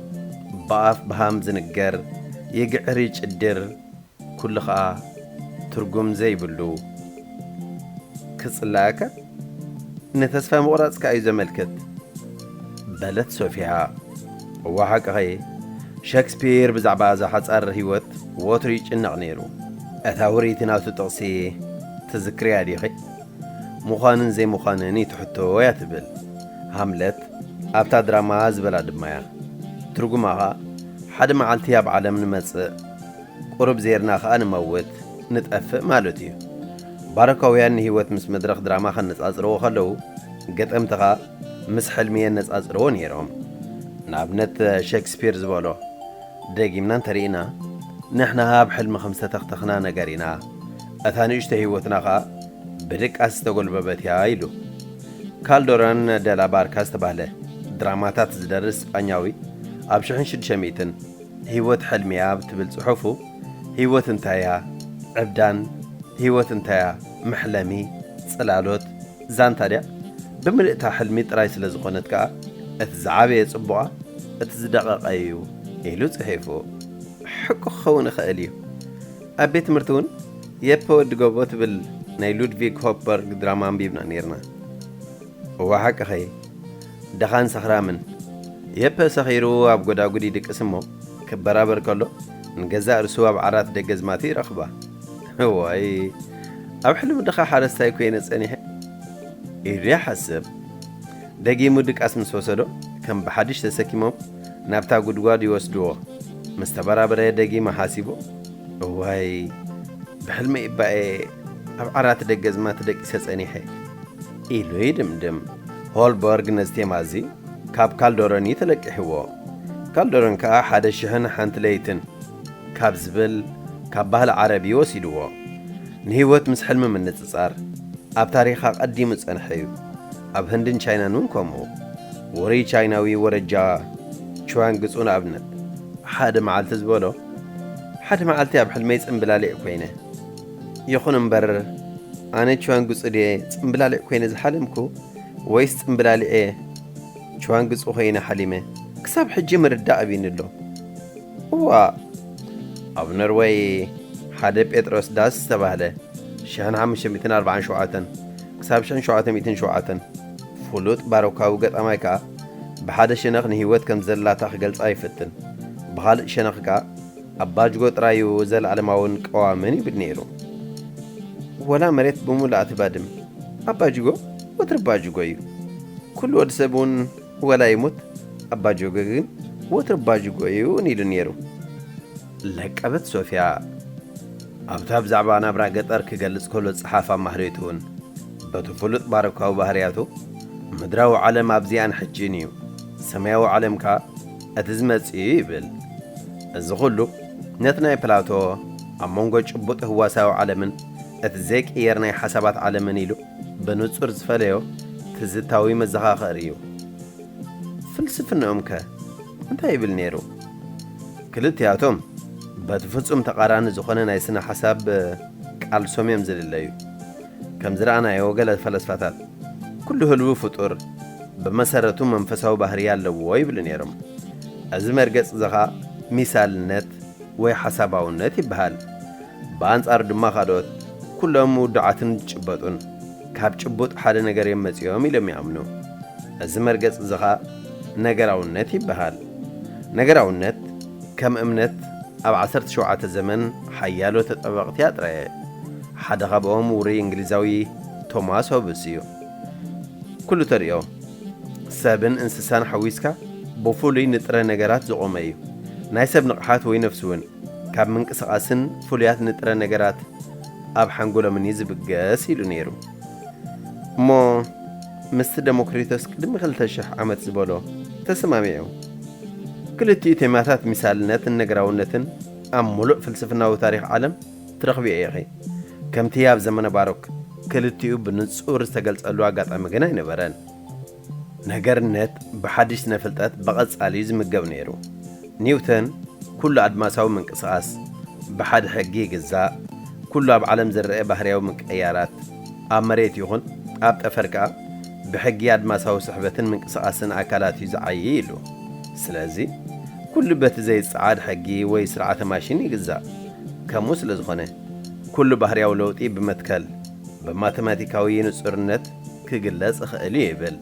ብኣፍ ብሃም ዝንገር፣ ይግዕር ይጭድር፣ ኩሉ ኸኣ ትርጉም ዘይብሉ። ክጽላኣካ ንተስፋ ምቑራጽ ከኣ እዩ ዘመልክት። በለት ሶፊያ። እወ ሓቅኺ፣ ሸክስፒር ብዛዕባ እዛ ሓጻር ህይወት ወትሩ ይጭነቕ ነይሩ። እታ ውርይቲ ናቱ ጥቕሲ ትዝክርያ ዲኺ? ምዃንን ዘይምዃንን እዩ ትሕቶ እያ ትብል። ሃምለት ኣብታ ድራማ ዝበላ ድማ እያ። ትርጉማ ኸኣ፣ ሓደ መዓልቲ ኣብ ዓለም ንመጽእ፣ ቁሩብ ዜርና ኸኣ ንመውት፣ ንጠፍእ ማለት እዩ። ባሮካውያን ንህይወት ምስ መድረኽ ድራማ ከነጻጽርዎ ከለዉ፣ ገጠምቲ ኸኣ ምስ ሕልሚ የነጻጽርዎ ነይሮም። ንኣብነት፣ ሸክስፒር ዝበሎ፣ ደጊምና እንተርኢና፣ ንሕና ኣብ ሕልሚ ከም ዝተተኽተኽና ነገር ኢና። እታ ንእሽቶ ህይወትና ኸኣ ብድቃስ ዝተጎልበበት እያ ኢሉ። ካልዶረን ደላ ባርካ ዝተባህለ ድራማታት ዝደርስ ስጳኛዊ ኣብ ሽሕን ሽዱሽተ ሚእትን ህይወት ሕልሚ እያ ብትብል ጽሑፉ፣ ህይወት እንታይ እያ? ዕብዳን። ህይወት እንታይ እያ? መሕለሚ፣ ጽላሎት፣ ዛንታ ድያ? ብምልእታ ሕልሚ ጥራይ ስለ ዝኾነት ከኣ፣ እቲ ዝዓበየ ጽቡቓ እቲ ዝደቐቐ እዩ ኢሉ ጽሒፉ። ሓቁ ክኸውን ይኽእል እዩ። ኣብ ቤት ትምህርቲ እውን የፐ ወዲ ጎቦ ትብል ናይ ሉድቪግ ሆፕበርግ ድራማ ኣንቢብና ነይርና። እዋ ሓቅኸይ፣ ደኻን ሰኽራምን። የፐ ሰኺሩ ኣብ ጎዳጉዲ ይድቅስ እሞ፣ ክበራበር ከሎ፣ ንገዛእ ርእሱ ኣብ ዓራት ደገ ዝማቲ ይረኽባ። እዋይ፣ ኣብ ሕልሚ ድኻ ሓረስታይ ኮይነ ጸኒሐ ኢሉ ይሓስብ። ደጊሙ ድቃስ ምስ ወሰዶ፣ ከም ብሓድሽ ተሰኪሞም ናብታ ጉድጓድ ይወስድዎ። ምስ ተበራበረ ደጊሙ ሓሲቡ፣ እዋይ፣ ብሕልሚ እባኤ ኣብ ዓራት ደገ ዝማቲ ደቂሰ ጸኒሐ ኢሉ ይድምድም። ሆልበርግ ነዚ ቴማ እዚ ካብ ካልዶረን እዩ ተለቂሕዎ። ካልዶረን ከኣ ሓደ ሽሕን ሓንቲ ለይትን ካብ ዝብል ካብ ባህሊ ዓረብ እዩ ወሲድዎ። ንህይወት ምስ ሕልሚ ምንጽጻር ኣብ ታሪኽ ኣቐዲሙ ዝጸንሐ እዩ። ኣብ ህንድን ቻይናን እውን ከምኡ። ውሩይ ቻይናዊ ወረጃ ቹዋንግጹ ንኣብነት ሓደ መዓልቲ ዝበሎ፣ ሓደ መዓልቲ ኣብ ሕልመይ ጽምብላሊዕ ኮይነ። ይኹን እምበር፣ ኣነ ቹዋንግጹ ድየ ጽምብላሊዕ ኮይነ ዝሓለምኩ ወይስ ጽምብላሊዐ ቹዋንግጹ ኮይነ ሓሊመ? ክሳብ ሕጂ ምርዳእ ኣቢኒ ኣሎ። እዋ፣ ኣብ ኖርወይ ሓደ ጴጥሮስ ዳስ ዝተባህለ ሽሕን ሓሙሽተ ሚእትን ኣርባዓን ሸውዓተን ክሳብ ሽሕን ሸውዓተ ሚእትን ሸውዓተን ፍሉጥ ባሮካዊ ገጣማይ ከኣ ብሓደ ሸነኽ ንህይወት ከም ዘላታ ክገልጻ ይፍትን፣ ብኻልእ ሸነኽ ከኣ ኣባጅጎ ጥራይ እዩ ዘለኣለማውን ቀዋምን ይብል ነይሩ። ወላ መሬት ብምሉኣ ትባድም፣ ኣባጅጎ ወትሩ ኣባጅጎ እዩ። ኩሉ ወዲ ሰብ እውን ወላ ይሙት፣ ኣባጅጎ ግን ወትሩ ኣባጅጎ እዩ እውን ኢሉ ነይሩ። ለቀበት ሶፍያ ኣብታ ብዛዕባ ናብራ ገጠር ክገልጽ ከሎ ዝጸሓፋ ማህሌቱ እውን በቲ ፍሉጥ ባሮካዊ ባህርያቱ፣ ምድራዊ ዓለም ኣብዚኣን ሕጂን እዩ፣ ሰማያዊ ዓለም ከኣ እቲ ዝመጽእ እዩ ይብል። እዚ ኹሉ ነቲ ናይ ፕላቶ ኣብ መንጎ ጭቡጥ ህዋሳዊ ዓለምን እቲ ዘይቅየር ናይ ሓሳባት ዓለምን ኢሉ ብንጹር ዝፈለዮ ትዝታዊ መዘኻኸሪ እዩ። ፍልስፍናኦም ከ እንታይ ይብል ነይሩ? ክልቲኣቶም በቲ ፍጹም ተቓራኒ ዝኾነ ናይ ስነ ሓሳብ ቃልሶም እዮም ዝልለዩ። ከም ዝረኣናዮ ገለ ፈለስፋታት ኩሉ ህልዊ ፍጡር ብመሰረቱ መንፈሳዊ ባህሪ ኣለዎ ይብሉ ነይሮም። እዚ መርገጽ እዚ ኸኣ ሚሳልነት ወይ ሓሳባውነት ይበሃል። ብኣንጻሩ ድማ ካልኦት ኩሎም ውዱዓትን ዝጭበጡን ካብ ጭቡጥ ሓደ ነገር እዮም መጺኦም ኢሎም ይኣምኑ። እዚ መርገጽ እዚ ኸኣ ነገራውነት ይበሃል። ነገራውነት ከም እምነት ኣብ ዓሰርተ ሸውዓተ ዘመን ሓያሎ ተጠበቕቲ ኣጥረየ። ሓደ ካብኦም ውሩይ እንግሊዛዊ ቶማስ ሆብስ እዩ። ኩሉ ተርእዮ፣ ሰብን እንስሳን ሓዊስካ ብፍሉይ ንጥረ ነገራት ዝቖመ እዩ። ናይ ሰብ ንቕሓት ወይ ነፍሲ እውን ካብ ምንቅስቓስን ፍሉያት ንጥረ ነገራት ኣብ ሓንጎሎምን እዩ ዝብገስ ኢሉ ነይሩ። እሞ ምስቲ ደሞክሪቶስ ቅድሚ ክልተ ሽሕ ዓመት ዝበሎ ተሰማሚዑ። ክልቲኡ ቴማታት ሚሳልነትን ነገራውነትን ኣብ ምሉእ ፍልስፍናዊ ታሪኽ ዓለም ትረኽብዮ ኢኺ። ከምቲ ኣብ ዘመነ ባሮክ ክልቲኡ ብንጹር ዝተገልጸሉ ኣጋጣሚ ግን ኣይነበረን። ነገርነት ብሓድሽ ስነ ፍልጠት ብቐጻሊ እዩ ዝምገብ ነይሩ። ኒውተን ኩሉ ኣድማሳዊ ምንቅስቓስ ብሓደ ሕጊ ይግዛእ፣ ኩሉ ኣብ ዓለም ዝረአ ባህርያዊ ምቅይያራት ኣብ መሬት ይኹን ኣብ ጠፈር ከኣ ብሕጊ ኣድማሳዊ ስሕበትን ምንቅስቓስን ኣካላት እዩ ዝዓዪ ኢሉ። ስለዚ ኩሉ በቲ ዘይጸዓድ ሕጊ ወይ ስርዓተ ማሽን ይግዛእ። ከምኡ ስለ ዝኾነ ኩሉ ባህርያዊ ለውጢ ብመትከል ብማተማቲካዊ ንጹርነት ክግለጽ ይኽእል እዩ ይብል።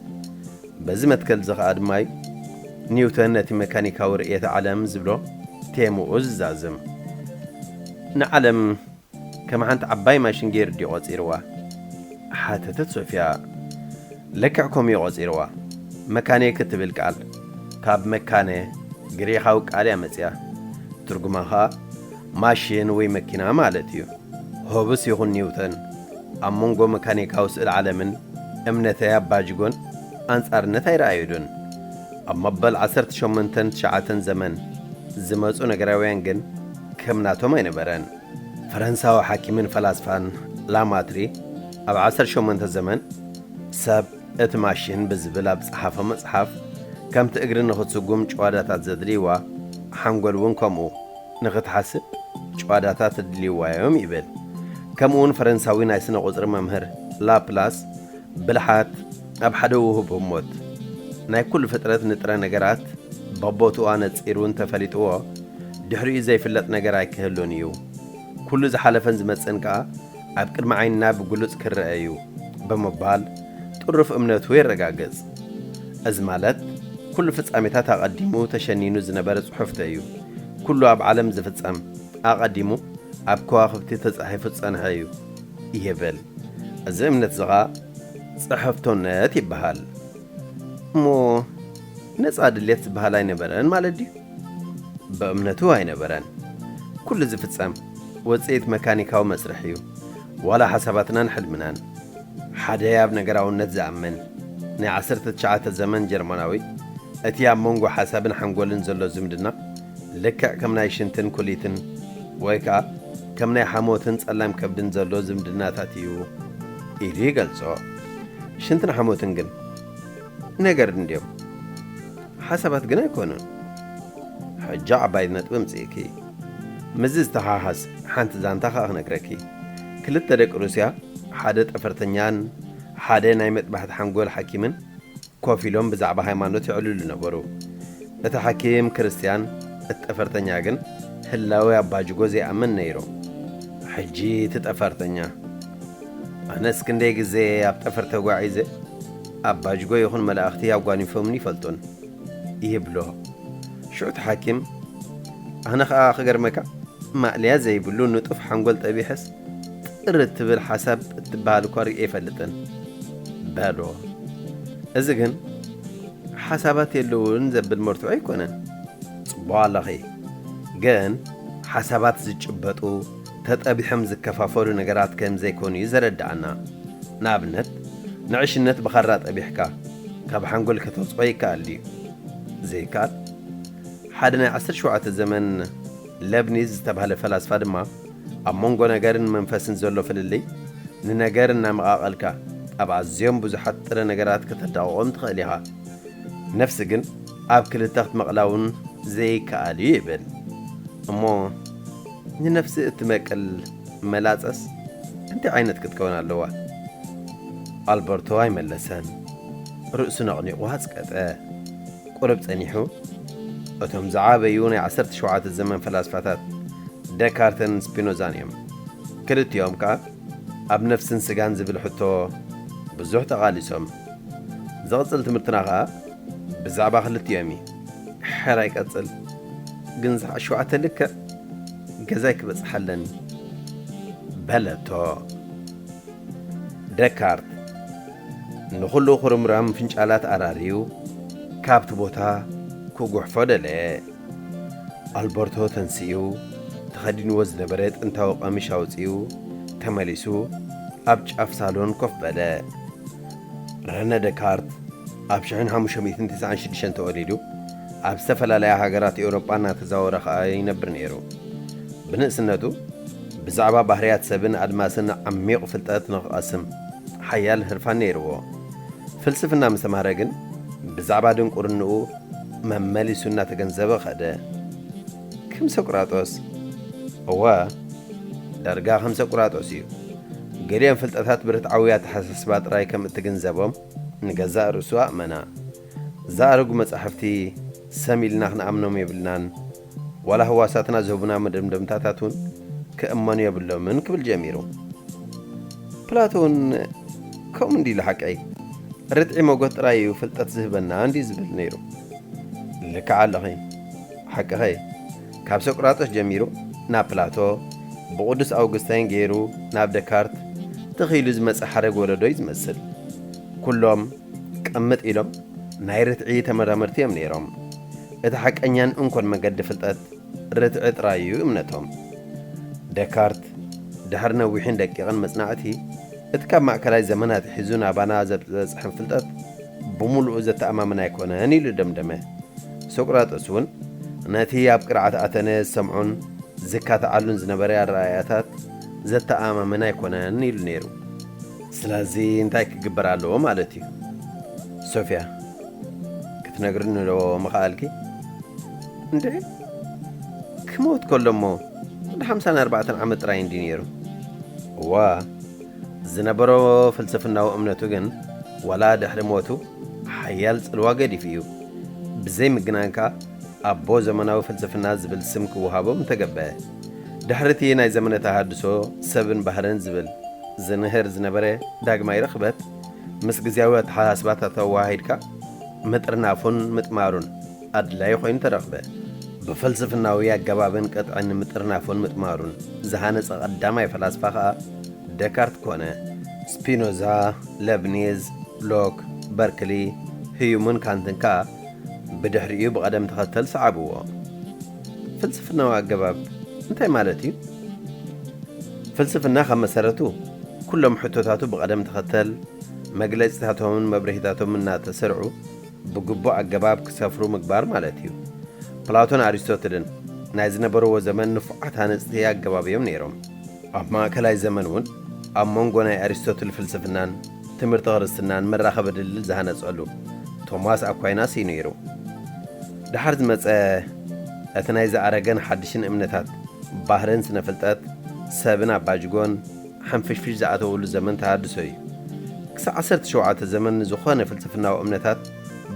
በዚ መትከል እዚ ኸኣ ድማ እዩ ኒውተን ነቲ መካኒካዊ ርእየተ ዓለም ዝብሎ ቴምኡ ዝዛዝም። ንዓለም ከም ሓንቲ ዓባይ ማሽን ገይሩ ድዩ ቆጺርዋ? ሓተተት ሶፍያ። ልክዕ ከምኡ እዩ ቆጺርዋ። መካኒክ እትብል ቃል ካብ መካነ ግሪኻዊ ቃል እያ መጺኣ። ትርጉማ ኸኣ ማሽን ወይ መኪና ማለት እዩ። ሆብስ ይኹን ኒውተን ኣብ መንጎ መካኒካዊ ስእሊ ዓለምን እምነተ ኣባጅጎን ኣንጻርነት ኣይረኣዩሉን። ኣብ መበል ዓሰርተ ሸሞንተን ትሽዓተን ዘመን ዝመጹ ነገራውያን ግን ከም ናቶም ኣይነበረን። ፈረንሳዊ ሓኪምን ፈላስፋን ላማትሪ ኣብ ዓሰርተ ሸሞንተ ዘመን ሰብ እቲ ማሽን ብዝብል ኣብ ዝጸሓፎ መጽሓፍ፣ ከምቲ እግሪ ንኽትስጉም ጭዋዳታት ዘድልይዋ፣ ሓንጎል እውን ከምኡ ንኽትሓስብ ጭዋዳታት ኣድልይዋ እዮም ይብል። ከምኡ እውን ፈረንሳዊ ናይ ስነ ቁጽሪ መምህር ላፕላስ፣ ብልሓት ኣብ ሓደ ውሁብ ህሞት ናይ ኩሉ ፍጥረት ንጥረ ነገራት በቦትኡ ኣነጺሩ እንተፈሊጥዎ፣ ድሕሪኡ ዘይፍለጥ ነገር ኣይክህሉን እዩ። ኩሉ ዝሓለፈን ዝመጽእን ከኣ ኣብ ቅድሚ ዓይንና ብግሉጽ ክረአ እዩ ብምባል ጥሩፍ እምነቱ የረጋግጽ። እዚ ማለት ኩሉ ፍጻሜታት ኣቐዲሙ ተሸኒኑ ዝነበረ ጽሑፍቲ እዩ። ኩሉ ኣብ ዓለም ዝፍጸም ኣቐዲሙ ኣብ ከዋኽብቲ ተጻሒፉ ዝጸንሐ እዩ ይብል። እዚ እምነት እዚ ኸኣ ጽሕፍቶነት ይበሃል። እሞ ነጻ ድሌት ዝበሃል ኣይነበረን ማለት ድዩ? ብእምነቱ ኣይነበረን። ኩሉ ዝፍጸም ውጽኢት መካኒካዊ መስርሕ እዩ። ዋላ ሓሳባትናን ሕልምናን። ሓደ ኣብ ነገራውነት ዝኣምን ናይ ዓሰርተ ትሽዓተ ዘመን ጀርመናዊ፣ እቲ ኣብ መንጎ ሓሳብን ሓንጎልን ዘሎ ዝምድና ልክዕ ከም ናይ ሽንትን ኩሊትን ወይ ከኣ ከም ናይ ሓሞትን ጸላም ከብድን ዘሎ ዝምድናታት እዩ ኢሉ ይገልጾ። ሽንትን ሓሞትን ግን ነገር እንድዮም፣ ሓሳባት ግን ኣይኮኑን። ሕጂ ዓባይ ነጥቢ ምጽእኪ። ምስዚ ዝተሓሓዝ ሓንቲ ዛንታ ከኣ ክነግረኪ። ክልተ ደቂ ሩስያ፣ ሓደ ጠፈርተኛን ሓደ ናይ መጥባሕቲ ሓንጎል ሓኪምን ኮፍ ኢሎም ብዛዕባ ሃይማኖት የዕልሉ ነበሩ። እቲ ሓኪም ክርስትያን፣ እቲ ጠፈርተኛ ግን ህላዌ ኣባጅጎ ዘይኣምን ነይሩ። ሕጂ እቲ ጠፈርተኛ፣ ኣነስ ክንደይ ግዜ ኣብ ጠፈር ተጓዒዘ፣ ኣባጅጎ ይኹን መላእኽቲ ኣጓኒፎምኒ ይፈልጡን፣ ይብሎ። ሽዑ እቲ ሓኪም፣ ኣነ ኸኣ ክገርመካ፣ ማእለያ ዘይብሉ ንጡፍ ሓንጎል ጠቢሐስ ጥር እትብል ሓሳብ እትበሃል እኳ ርእየ ኣይፈልጥን በሎ። እዚ ግን ሓሳባት የለውን ዘብል መርትዖ ኣይኮነን። ጽቡቕ ኣለኺ። ግን ሓሳባት ዝጭበጡ፣ ተጠቢሖም ዝከፋፈሉ ነገራት ከም ዘይኮኑ እዩ ዘረድኣና። ንኣብነት፣ ንዕሽነት ብኻራ ጠቢሕካ ካብ ሓንጎል ከተውጽኦ ይከኣል ድዩ? ዘይከኣል። ሓደ ናይ ዓሰርተ ሸውዓተ ዘመን ለብኒዝ ዝተባህለ ፈላስፋ ድማ፣ ኣብ መንጎ ነገርን መንፈስን ዘሎ ፍልልይ ንነገር እናመቓቐልካ ኣብ ኣዝዮም ብዙሓት ጥረ ነገራት ከተዳቕቖም ትኽእል ኢኻ። ነፍሲ ግን ኣብ ክልተ ክትመቕላ እውን ዘይከኣል እዩ ይብል። እሞ ንነፍሲ እትመቅል መላጸስ እንታይ ዓይነት ክትከውን ኣለዋ? ኣልበርቶ ኣይመለሰን። ርእሱ ነቕኒቑ ኣጽቀጠ። ቁሩብ ጸኒሑ፣ እቶም ዝዓበዩ ናይ ዓሰርተ ሸውዓተ ዘመን ፈላስፋታት ደካርተን ስፒኖዛን እዮም። ክልቲኦም ከኣ ኣብ ነፍስን ስጋን ዝብል ሕቶ ብዙሕ ተቓሊሶም። ዝቕጽል ትምህርትና ከኣ ብዛዕባ ክልቲኦም እዩ። ሕራይ ቀጽል። ግን ሰዓት ሸውዓተ ልክዕ ገዛይ ክበጽሕ ኣለኒ በለቶ። ደካርት ንኹሉ ኩርምራም ፍንጫላት ኣራርዩ ካብቲ ቦታ ክጉሕፎ ደለየ። ኣልበርቶ ተንሲኡ፣ ተኸዲንዎ ዝነበረ ጥንታዊ ቀሚሽ ኣውጺኡ፣ ተመሊሱ ኣብ ጫፍ ሳሎን ኮፍ በለ። ረነ ደካርት ኣብ ሽሕን ሓሙሽተ ሚእትን ተስዓን ሽዱሽተን ተወሊዱ፣ ኣብ ዝተፈላለያ ሃገራት ኤውሮጳ እናተዛወረ ኸኣ ይነብር ነይሩ። ብንእስነቱ ብዛዕባ ባህርያት ሰብን ኣድማስን ዓሚቕ ፍልጠት ንኽቐስም ሓያል ህርፋን ነይርዎ። ፍልስፍና ምስ ተማህረ ግን ብዛዕባ ድንቁርንኡ መመሊሱ እናተገንዘበ ኸደ። ከም ሶቅራጦስ፣ እወ፣ ዳርጋ ከም ሶቅራጦስ እዩ። ገሊኦም ፍልጠታት ብርትዓዊ ኣተሓሳስባ ጥራይ ከም እትግንዘቦም ንገዛእ ርእሱ ኣእመና። ዝኣረጉ መጻሕፍቲ ሰም ኢልና ክንኣምኖም የብልናን፣ ዋላ ህዋሳትና ዝህቡና መደምደምታታት እውን ክእመኑ የብሎምን ክብል ጀሚሩ። ፕላቶን ከምኡ እንዲ ኢሉ ሓቀይ፣ ርትዒ ሞጎት ጥራይ እዩ ፍልጠት ዝህበና እንዲ ዝብል ነይሩ። ልክዕ ኣለኺ፣ ሓቅኸይ። ካብ ሶቅራጦስ ጀሚሩ ናብ ፕላቶ፣ ብቕዱስ ኣውግስታይን ገይሩ ናብ ደካርት ትኺሉ ዝመጸ ሓረግ ወለዶ እዩ ዝመስል። ኩሎም ቅምጥ ኢሎም ናይ ርትዒ ተመራመርቲ እዮም ነይሮም። እቲ ሓቀኛን እንኮን መገዲ ፍልጠት ርትዒ ጥራይ እዩ እምነቶም። ደካርት ድሕሪ ነዊሕን ደቂቕን መጽናዕቲ፣ እቲ ካብ ማእከላይ ዘመን ኣትሒዙ ናባና ዘብጽሐ ፍልጠት ብምሉኡ ዘተኣማምን ኣይኮነን ኢሉ ደምደመ። ሶቅራጠስ እውን ነቲ ኣብ ቅርዓት ኣተነ ዝሰምዖን ዝካትዓሉን ዝነበረ ኣረኣእያታት ዘተኣማምን ኣይኮነን ኢሉ ነይሩ። ስለዚ እንታይ ክግበር ኣለዎ ማለት እዩ? ሶፊያ፣ ክትነግርኒ ዶ ምኸኣልኪ? እንዴ፣ ክሞት ከሎ እሞ ወዲ ሓምሳን ኣርባዕተን ዓመት ጥራይ እንዲ ነይሩ። እዋ፣ ዝነበሮ ፍልስፍናዊ እምነቱ ግን ዋላ ድሕሪ ሞቱ ሓያል ጽልዋ ገዲፉ እዩ። ብዘይ ምግናን ከኣ ኣቦ ዘመናዊ ፍልስፍና ዝብል ስም ክወሃቦ ምተገበአ። ድሕሪ እቲ ናይ ዘመነ ተሃድሶ ሰብን ባህርን ዝብል ዝንህር ዝነበረ ዳግማይ ርኽበት ምስ ግዜያዊ ኣተሓሳስባታት ኣወሃሂድካ ምጥርናፉን ምጥማሩን ኣድላዪ ኮይኑ ተረኽበ። ብፍልስፍናዊ ኣገባብን ቅጥዕን ምጥርናፉን ምጥማሩን ዝሃነጸ ቀዳማይ ፈላስፋ ከኣ ደካርት ኮነ። ስፒኖዛ፣ ለብኒዝ፣ ሎክ፣ በርክሊ፣ ህዩምን ካንትን ከኣ ብድሕሪኡ ብቐደም ተኸተል ሰዓብዎ። ፍልስፍናዊ ኣገባብ እንታይ ማለት እዩ? ፍልስፍና ካብ መሰረቱ ኩሎም ሕቶታቱ ብቐደም ተኸተል መግለጺታቶምን መብርሂታቶምን እናተሰርዑ ብግቡእ ኣገባብ ክሰፍሩ ምግባር ማለት እዩ። ፕላቶን ኣሪስቶትልን ናይ ዝነበርዎ ዘመን ንፉዓት ሃነጽቲ ኣገባብ እዮም ነይሮም። ኣብ ማእከላይ ዘመን እውን ኣብ መንጎ ናይ ኣሪስቶትል ፍልስፍናን ትምህርቲ ክርስትናን መራኸቢ ድልድል ዝሃነጸሉ ቶማስ ኣኳይናስ እዩ ነይሩ። ደሓር ዝመጸ እቲ ናይ ዝኣረገን ሓድሽን እምነታት ባህርን ስነ ፍልጠት ሰብን ኣባጅጎን ሓንፍሽፍሽ ዝኣተውሉ ዘመን ተሃድሶ እዩ። ክሳብ ዓሰርተ ሸውዓተ ዘመን ንዝኾነ ፍልስፍናዊ እምነታት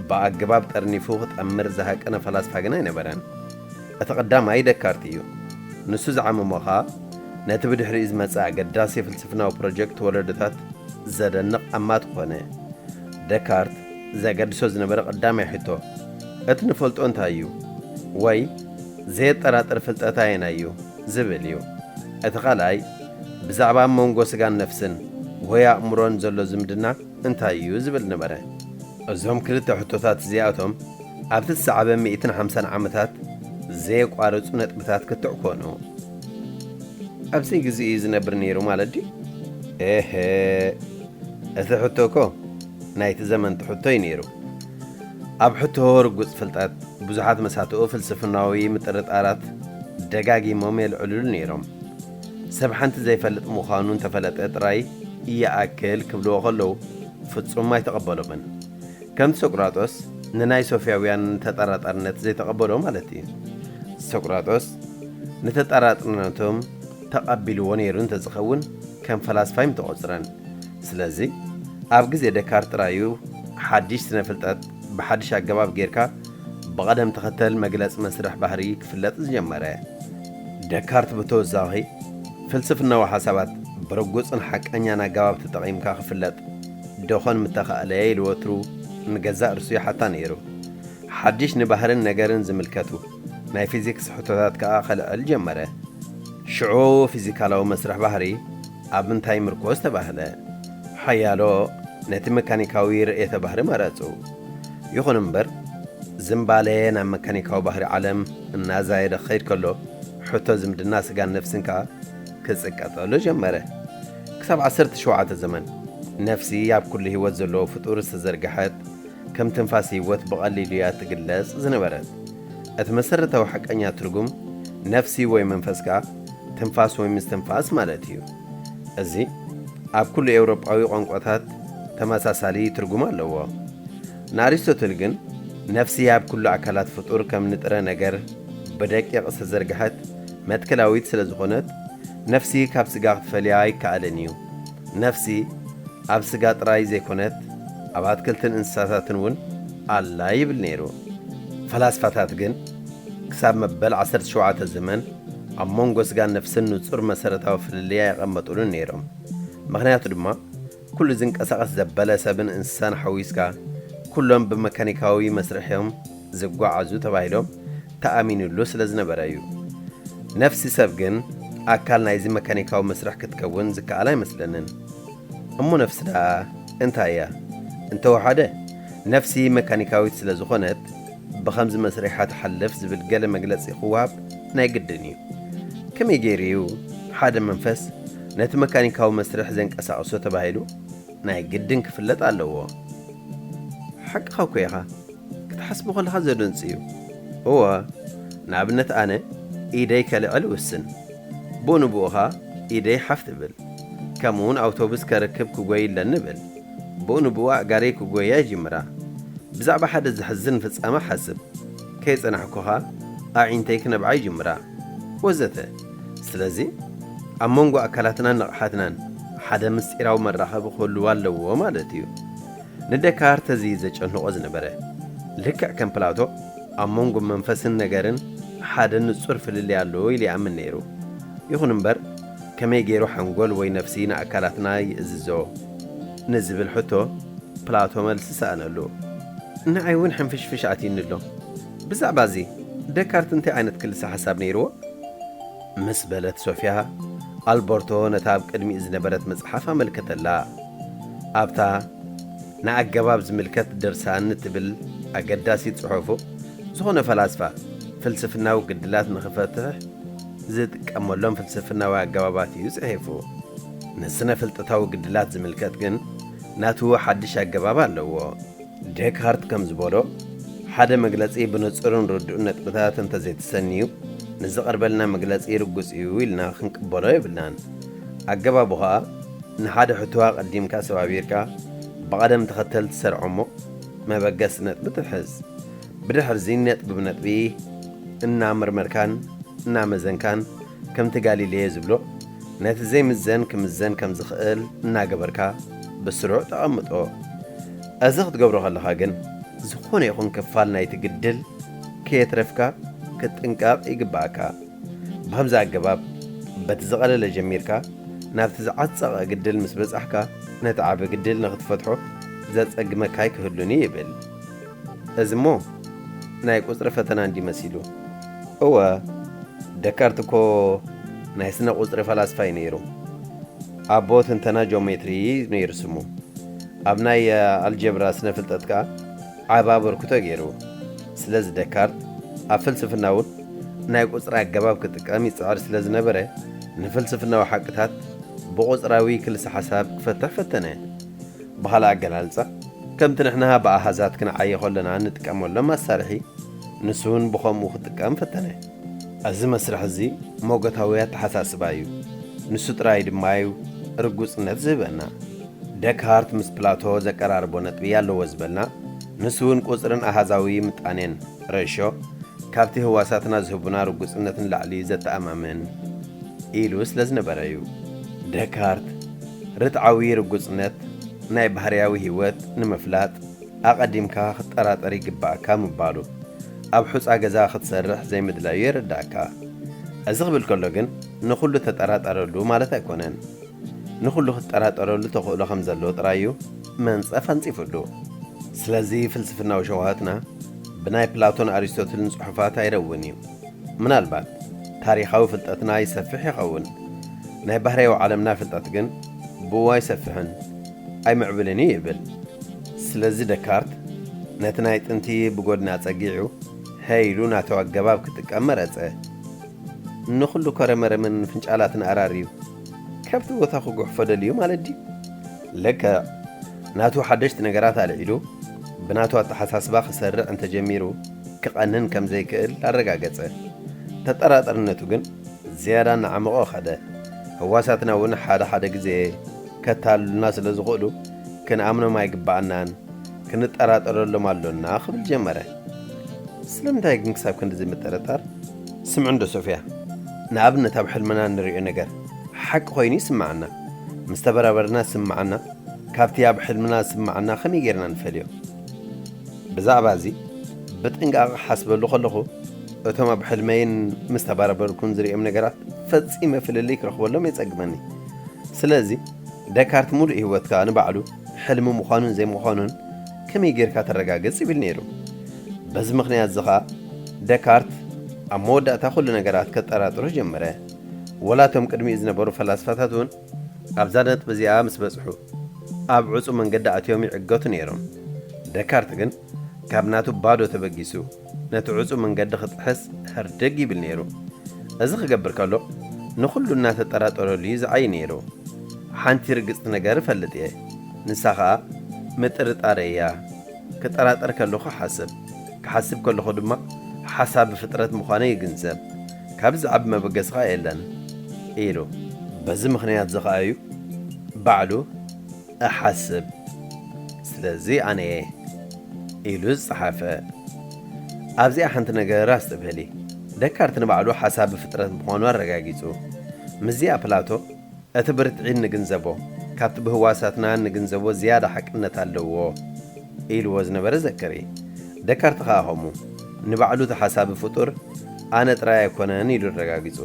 ብኣገባብ ጠርኒፉ ክጠምር ዝሃቀነ ፈላስፋ ግን ኣይነበረን። እቲ ቀዳማይ ደካርት እዩ። ንሱ ዝዓመሞ ኸኣ ነቲ ብድሕሪኡ ዝመጸ ኣገዳሲ ፍልስፍናዊ ፕሮጀክት ወለዶታት ዘደንቕ ኣማት ኾነ። ደካርት ዘገድሶ ዝነበረ ቀዳማይ ሕቶ፣ እቲ ንፈልጦ እንታይ እዩ? ወይ ዘየጠራጥር ፍልጠት ኣየናይ እዩ? ዝብል እዩ። እቲ ካልኣይ ብዛዕባ ኣብ መንጎ ስጋን ነፍስን ወይ ኣእምሮን ዘሎ ዝምድና እንታይ እዩ? ዝብል ነበረ። እዞም ክልተ ሕቶታት እዚኣቶም ኣብቲ ዝሰዓበ ሚእትን ሓምሳን ዓመታት ዘየቋርጹ ነጥብታት ክትዕ ኮኑ። ኣብዚ ግዜ እዩ ዝነብር ነይሩ ማለት ድዩ? ኤሄ፣ እቲ ሕቶ እኮ ናይቲ ዘመንቲ ሕቶ እዩ ነይሩ። ኣብ ሕቶ ርጉጽ ፍልጠት ብዙሓት መሳትኡ ፍልስፍናዊ ምጥርጣራት ደጋጊሞም የልዕሉሉ ነይሮም። ሰብ ሓንቲ ዘይፈልጥ ምዃኑ እንተፈለጠ ጥራይ ይኣክል ክብልዎ ከለዉ ፍጹም ኣይተቐበሎምን። ከምቲ ሶቅራጦስ ንናይ ሶፍያውያን ተጠራጣርነት ዘይተቐበሎ ማለት እዩ። ሶቅራጦስ ንተጠራጥርነቶም ተቐቢልዎ ነይሩ እንተዝኸውን ከም ፈላስፋ ኣይምተቖጽረን። ስለዚ ኣብ ግዜ ደካርት ጥራይ እዩ ሓድሽ ስነ ፍልጠት ብሓድሽ ኣገባብ ጌርካ ብቐደም ተኸተል መግለጺ መስርሕ ባህሪ ክፍለጥ ዝጀመረ። ደካርት ብተወሳኺ ፍልስፍናዊ ሓሳባት ብርጉጽን ሓቀኛን ኣገባብ ተጠቒምካ ክፍለጥ ደኾን ምተኻእለ ኢሉ ወትሩ ንገዛእ ርእሱ ይሓታ ነይሩ። ሓድሽ ንባህርን ነገርን ዝምልከቱ ናይ ፊዚክስ ሕቶታት ከኣ ከልዕል ጀመረ። ሽዑ ፊዚካላዊ መስርሕ ባህሪ ኣብ ምንታይ ምርኮስ ተባህለ? ሓያሎ ነቲ መካኒካዊ ርእየተ ባህሪ መረጹ። ይኹን እምበር ዝምባለ ናብ መካኒካዊ ባህሪ ዓለም እናዛየደ ክኸይድ ከሎ ሕቶ ዝምድና ስጋን ነፍስን ከኣ ክጽቀጠሉ ጀመረ። ክሳብ ዓሰርተ ሸውዓተ ዘመን ነፍሲ ኣብ ኩሉ ህይወት ዘለዎ ፍጡር ዝተዘርግሐት ከም ትንፋስ ህይወት ብቐሊሉ እያ ትግለጽ ዝነበረት። እቲ መሰረታዊ ሓቀኛ ትርጉም ነፍሲ ወይ መንፈስ ከኣ ትንፋስ ወይ ምስትንፋስ ማለት እዩ። እዚ ኣብ ኩሉ ኤውሮጳዊ ቋንቋታት ተመሳሳሊ ትርጉም ኣለዎ። ንኣሪስቶትል ግን ነፍሲ ኣብ ኩሉ ኣካላት ፍጡር ከም ንጥረ ነገር ብደቂቕ ዝተዘርግሐት መትከላዊት ስለ ዝኾነት ነፍሲ ካብ ስጋ ክትፈልያ ኣይከኣልን እዩ። ነፍሲ ኣብ ስጋ ጥራይ ዘይኮነት ኣብ ኣትክልትን እንስሳታትን እውን ኣላ ይብል ነይሩ። ፈላስፋታት ግን ክሳብ መበል ዓሰርተ ሸውዓተ ዘመን ኣብ መንጎ ስጋን ነፍስን ንጹር መሰረታዊ ፍልልይ ኣየቐመጡሉን ነይሮም። ምኽንያቱ ድማ ኩሉ ዝንቀሳቐስ ዘበለ ሰብን እንስሳን ሓዊስካ ኩሎም ብመካኒካዊ መስርሕ እዮም ዝጓዓዙ ተባሂሎም ተኣሚኑሉ ስለ ዝነበረ እዩ። ነፍሲ ሰብ ግን ኣካል ናይዚ መካኒካዊ መስርሕ ክትከውን ዝከኣል ኣይመስለንን። እሞ ነፍሲ ደኣ እንታይ እያ? እንተወሓደ ነፍሲ መካኒካዊት ስለ ዝኾነት ብኸምዚ መስርሕ እያ ትሓልፍ ዝብል ገለ መግለጺ ክወሃብ ናይ ግድን እዩ። ከመይ ገይሩ እዩ ሓደ መንፈስ ነቲ መካኒካዊ መስርሕ ዘንቀሳቕሶ ተባሂሉ ናይ ግድን ክፍለጥ ኣለዎ። ሓቅኻ እኮ ኢኻ። ክትሓስቦ ከለኻ ዘደንጽ እዩ። እወ፣ ንኣብነት ኣነ ኢደይ ከልዕል እውስን። ብኡ ንብኡ ኸኣ ኢደይ ሓፍ ትብል። ከምኡውን ኣውቶቡስ ከርክብ ክጎይ ኣለኒ እብል። ብኡ ንብኡ ኣእጋረይ ክጎያ ይጅምራ። ብዛዕባ ሓደ ዘሕዝን ፍጻመ ሓስብ። ከይጸናሕኩ ኸኣ ኣዒንተይ ክነብዓ ይጅምራ። ወዘተ። ስለዚ ኣብ መንጎ ኣካላትናን ንቕሓትናን ሓደ ምስጢራዊ መራኸቢ ክህልዎ ኣለዎ ማለት እዩ። ንደካርት እዚ ዘጨንቖ ዝነበረ። ልክዕ ከም ፕላቶ ኣብ መንጎ መንፈስን ነገርን ሓደ ንጹር ፍልልይ ኣለዎ ኢሉ ይኣምን ነይሩ። ይኹን እምበር ከመይ ገይሩ ሓንጎል ወይ ነፍሲ ንኣካላትና ይእዝዞ ንዝብል ሕቶ ፕላቶ መልሲ ሰኣነሉ። ንዓይ እውን ሕንፍሽፍሽ ኣትዩኒ ኣሎ። ብዛዕባ እዚ ደካርት እንታይ ዓይነት ክልሰ ሓሳብ ነይርዎ? ምስ በለት ሶፊያ ኣልበርቶ ነታ ኣብ ቅድሚኡ ዝነበረት መጽሓፍ ኣመልከተላ። ኣብታ ንኣገባብ ዝምልከት ድርሳን እትብል ኣገዳሲት ጽሑፉ፣ ዝኾነ ፈላስፋ ፍልስፍናዊ ግድላት ንኽፈትሕ ዝጥቀመሎም ፍልስፍናዊ ኣገባባት እዩ ጽሒፉ። ንስነ ፍልጠታዊ ግድላት ዝምልከት ግን ናቱ ሓድሽ ኣገባብ ኣለዎ። ደካርት ከም ዝበሎ፣ ሓደ መግለጺ ብንጹርን ርዱእን ነጥብታት እንተዘይተሰንዩ፣ ንዝቐርበልና መግለጺ ርጉጽ እዩ ኢልና ክንቅበሎ የብልናን። ኣገባቡ ኸኣ፣ ንሓደ ሕቶ ኣቐዲምካ ሰባቢርካ ብቐደም ተኸተል ትሰርዖ እሞ፣ መበገሲ ነጥቢ ትሕዝ። ብድሕርዚ ነጥቢ ብነጥቢ እናመርመርካን እናመዘንካን፣ ከምቲ ጋሊሌዮ ዝብሎ፣ ነቲ ዘይምዘን ክምዘን ከም ዝኽእል እናገበርካ ብስሩዕ ተቐምጦ። እዚ ክትገብሮ ከለኻ ግን፣ ዝኾነ ይኹን ክፋል ናይቲ ግድል ከየትረፍካ ክትጥንቀቕ ይግብኣካ። ብኸምዚ ኣገባብ፣ በቲ ዝቐለለ ጀሚርካ ናብቲ ዝዓጸቐ ግድል ምስ በጻሕካ፣ ነቲ ዓቢ ግድል ንኽትፈትሖ ዘጸግመካ ኣይክህሉን እዩ ይብል። እዚ እሞ ናይ ቁጽሪ ፈተና እንዲ መሲሉ። እወ፣ ደካርት እኮ ናይ ስነ ቁጽሪ ፈላስፋ እዩ ነይሩ። ኣቦ ትንተና ጂኦሜትሪ እዩ ነይሩ ስሙ። ኣብ ናይ ኣልጀብራ ስነ ፍልጠት ከኣ ዓቢ ኣበርክቶ ገይሩ። ስለዚ ደካርት ኣብ ፍልስፍና እውን ናይ ቁጽሪ ኣገባብ ክጥቀም ይጽዕር ስለ ዝነበረ፣ ንፍልስፍናዊ ሓቅታት ብቁጽራዊ ክልሰ ሓሳብ ክፈትሕ ፈተነ። ብኻልእ ኣገላልጻ፣ ከምቲ ንሕና ብኣሃዛት ክንዓዪ ከለና እንጥቀመሎም መሳርሒ፣ ንሱ እውን ብኸምኡ ክጥቀም ፈተነ። እዚ መስርሕ እዚ ሞጎታዊ ኣተሓሳስባ እዩ። ንሱ ጥራይ ድማ እዩ ርጉጽነት ዝህበና። ደካርት ምስ ፕላቶ ዘቀራርቦ ነጥቢ ኣለዎ ዝበልና፣ ንሱ እውን ቁጽርን ኣሃዛዊ ምጣኔን፣ ሬሾ፣ ካብቲ ህዋሳትና ዝህቡና ርጉጽነት ንላዕሊ ዘተኣማምን ኢሉ ስለ ዝነበረ እዩ። ደካርት፣ ርትዓዊ ርጉጽነት ናይ ባህርያዊ ህይወት ንምፍላጥ ኣቐዲምካ ክትጠራጠር ይግብኣካ ምባሉ፣ ኣብ ሑጻ ገዛ ክትሰርሕ ዘይምድላዩ የረድኣካ። እዚ ክብል ከሎ ግን፣ ንኹሉ ተጠራጠረሉ ማለት ኣይኮነን። ንኹሉ ክትጠራጠረሉ ተኽእሎ ከም ዘለዎ ጥራይ እዩ መንጸፍ ኣንጺፉሉ። ስለዚ ፍልስፍናዊ ሸውሃትና ብናይ ፕላቶን ኣሪስቶትልን ጽሑፋት ኣይረውን እዩ። ምናልባት ታሪኻዊ ፍልጠትና ይሰፍሕ ይኸውን። ናይ ባህርያዊ ዓለምና ፍልጠት ግን ብኡ ኣይሰፍሕን፣ ኣይምዕብልን እዩ ይብል። ስለዚ ደካርት ነቲ ናይ ጥንቲ ብጎድኒ ኣጸጊዑ፣ ሀይ ኢሉ ናቱ ኣገባብ ክጥቀም መረጸ። ንኹሉ ኮረመረምን ፍንጫላትን ኣራርዩ፣ ካብቲ ቦታ ክጉሕፎ ደልዩ ማለት ድዩ? ልክዕ፣ ናቱ ሓደሽቲ ነገራት ኣልዒሉ፣ ብናቱ ኣተሓሳስባ ክሰርዕ እንተጀሚሩ፣ ክቐንን ከም ዘይክእል ኣረጋገጸ። ተጠራጣርነቱ ግን ዝያዳ እናዓመቖ ኸደ። ህዋሳትና እውን ሓደ ሓደ ግዜ ከታልሉና ስለ ዝኽእሉ፣ ክንኣምኖም ኣይግብኣናን፣ ክንጠራጠረሎም ኣሎና ክብል ጀመረ። ስለምንታይ ግን ክሳብ ክንድዚ ምጥርጣር? ስምዒ እንዶ ሶፍያ፣ ንኣብነት ኣብ ሕልምና እንርእዮ ነገር ሓቂ ኮይኑ ይስምዓና። ምስ ተበራበርና ዝስምዓና ካብቲ ኣብ ሕልምና ዝስምዓና ከመይ ጌርና ንፈልዮ? ብዛዕባ እዚ ብጥንቃቐ ክሓስበሉ ከለኹ፣ እቶም ኣብ ሕልመይን ምስ ተበራበርኩን ዝርእዮም ነገራት ፈጺመ ፍልልይ ክረኽበሎም የጸግመኒ። ስለዚ ደካርት ሙሉእ ህይወትካ ንባዕሉ ሕልሚ ምዃኑን ዘይምዃኑን ከመይ ጌርካ ተረጋግጽ? ይብል ነይሩ። በዚ ምኽንያት እዚ ኸኣ ደካርት ኣብ መወዳእታ ኩሉ ነገራት ከጠራጥሮ ጀመረ። ወላ እቶም ቅድሚኡ ዝነበሩ ፈላስፋታት እውን ኣብዛ ነጥቢ እዚኣ ምስ በጽሑ፣ ኣብ ዕጹው መንገዲ ኣትዮም ይዕገቱ ነይሮም። ደካርት ግን ካብ ናቱ ባዶ ተበጊሱ፣ ነቲ ዕጹው መንገዲ ክጥሕስ ህርድግ ይብል ነይሩ። እዚ ክገብር ከሎ፣ ንኹሉ እናተጠራጠረሉ እዩ ዝዓዪ ነይሩ። ሓንቲ ርግጽቲ ነገር እፈልጥ እየ። ንሳ ኸኣ ምጥርጣረ እያ። ክጠራጠር ከለኹ እሓስብ፣ ክሓስብ ከለኹ ድማ ሓሳብ ብፍጥረት ምዃነይ ይግንዘብ። ካብዚ ዝዓቢ መበገሲ ኸኣ የለን ኢሉ። በዚ ምኽንያት እዚ ኸኣ እዩ ባዕሉ "እሓስብ፣ ስለዚ ኣነ እየ" ኢሉ ዝጸሓፈ። ኣብዚኣ ሓንቲ ነገር ኣስተብህሊ። ደካርት ንባዕሉ ሓሳቢ ፍጥረት ምዃኑ ኣረጋጊጹ። ምስዚኣ ፕላቶ፣ "እቲ ብርትዒ እንግንዘቦ፣ ካብቲ ብህዋሳትና እንግንዘቦ ዝያዳ ሓቅነት ኣለዎ" ኢልዎ ዝነበረ ዘክሪ። ደካርት ኸኣ ከምኡ፣ ንባዕሉ እቲ ሓሳቢ ፍጡር ኣነ ጥራይ ኣይኮነን ኢሉ ኣረጋጊጹ።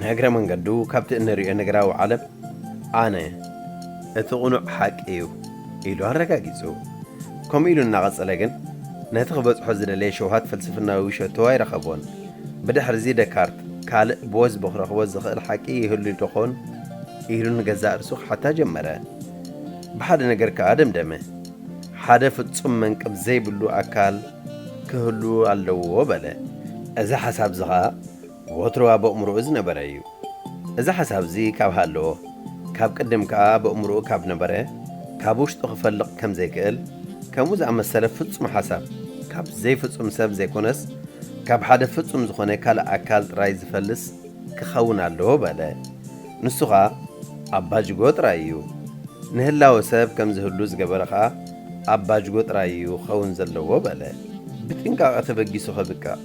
ንእግረ መንገዱ ካብቲ እንርእዮ ነገራዊ ዓለም ኣነ እቲ ቅኑዕ ሓቂ እዩ ኢሉ ኣረጋጊጹ። ከምኡ ኢሉ እናቐጸለ ግን፣ ነቲ ክበጽሖ ዝደለየ ሸውሃት ፍልስፍናዊ ሸቶ ኣይረኸቦን። ብድሕርዚ ደካርት፣ "ካልእ ብወዝቢ ክረኽቦ ዝኽእል ሓቂ ይህሉ ዶ ኾን?" ኢሉ ንገዛእ ርእሱ ክሓታ ጀመረ። ብሓደ ነገር ከኣ ደምደመ። "ሓደ ፍጹም መንቅብ ዘይብሉ ኣካል ክህሉ ኣለዎ" በለ። እዚ ሓሳብ እዚ ኸኣ ወትሩ ኣብ ኣእምሮኡ ዝነበረ እዩ። እዚ ሓሳብ እዚ ካብ ሃለዎ፣ ካብ ቅድም ከኣ ኣብ ኣእምሮኡ ካብ ነበረ፣ ካብ ውሽጡ ክፈልቕ ከም ዘይክእል፣ ከምኡ ዝኣመሰለ ፍጹም ሓሳብ ካብ ዘይፍጹም ሰብ ዘይኮነስ፣ ካብ ሓደ ፍጹም ዝኾነ ካልእ ኣካል ጥራይ ዝፈልስ ክኸውን ኣለዎ በለ። ንሱ ኸኣ ኣባጅጎ ጥራይ እዩ። ንህላወ ሰብ ከም ዝህሉ ዝገበረ ኸኣ ኣባጅጎ ጥራይ እዩ ክኸውን ዘለዎ በለ። ብጥንቃቐ ተበጊሱ ከብቅዕ፣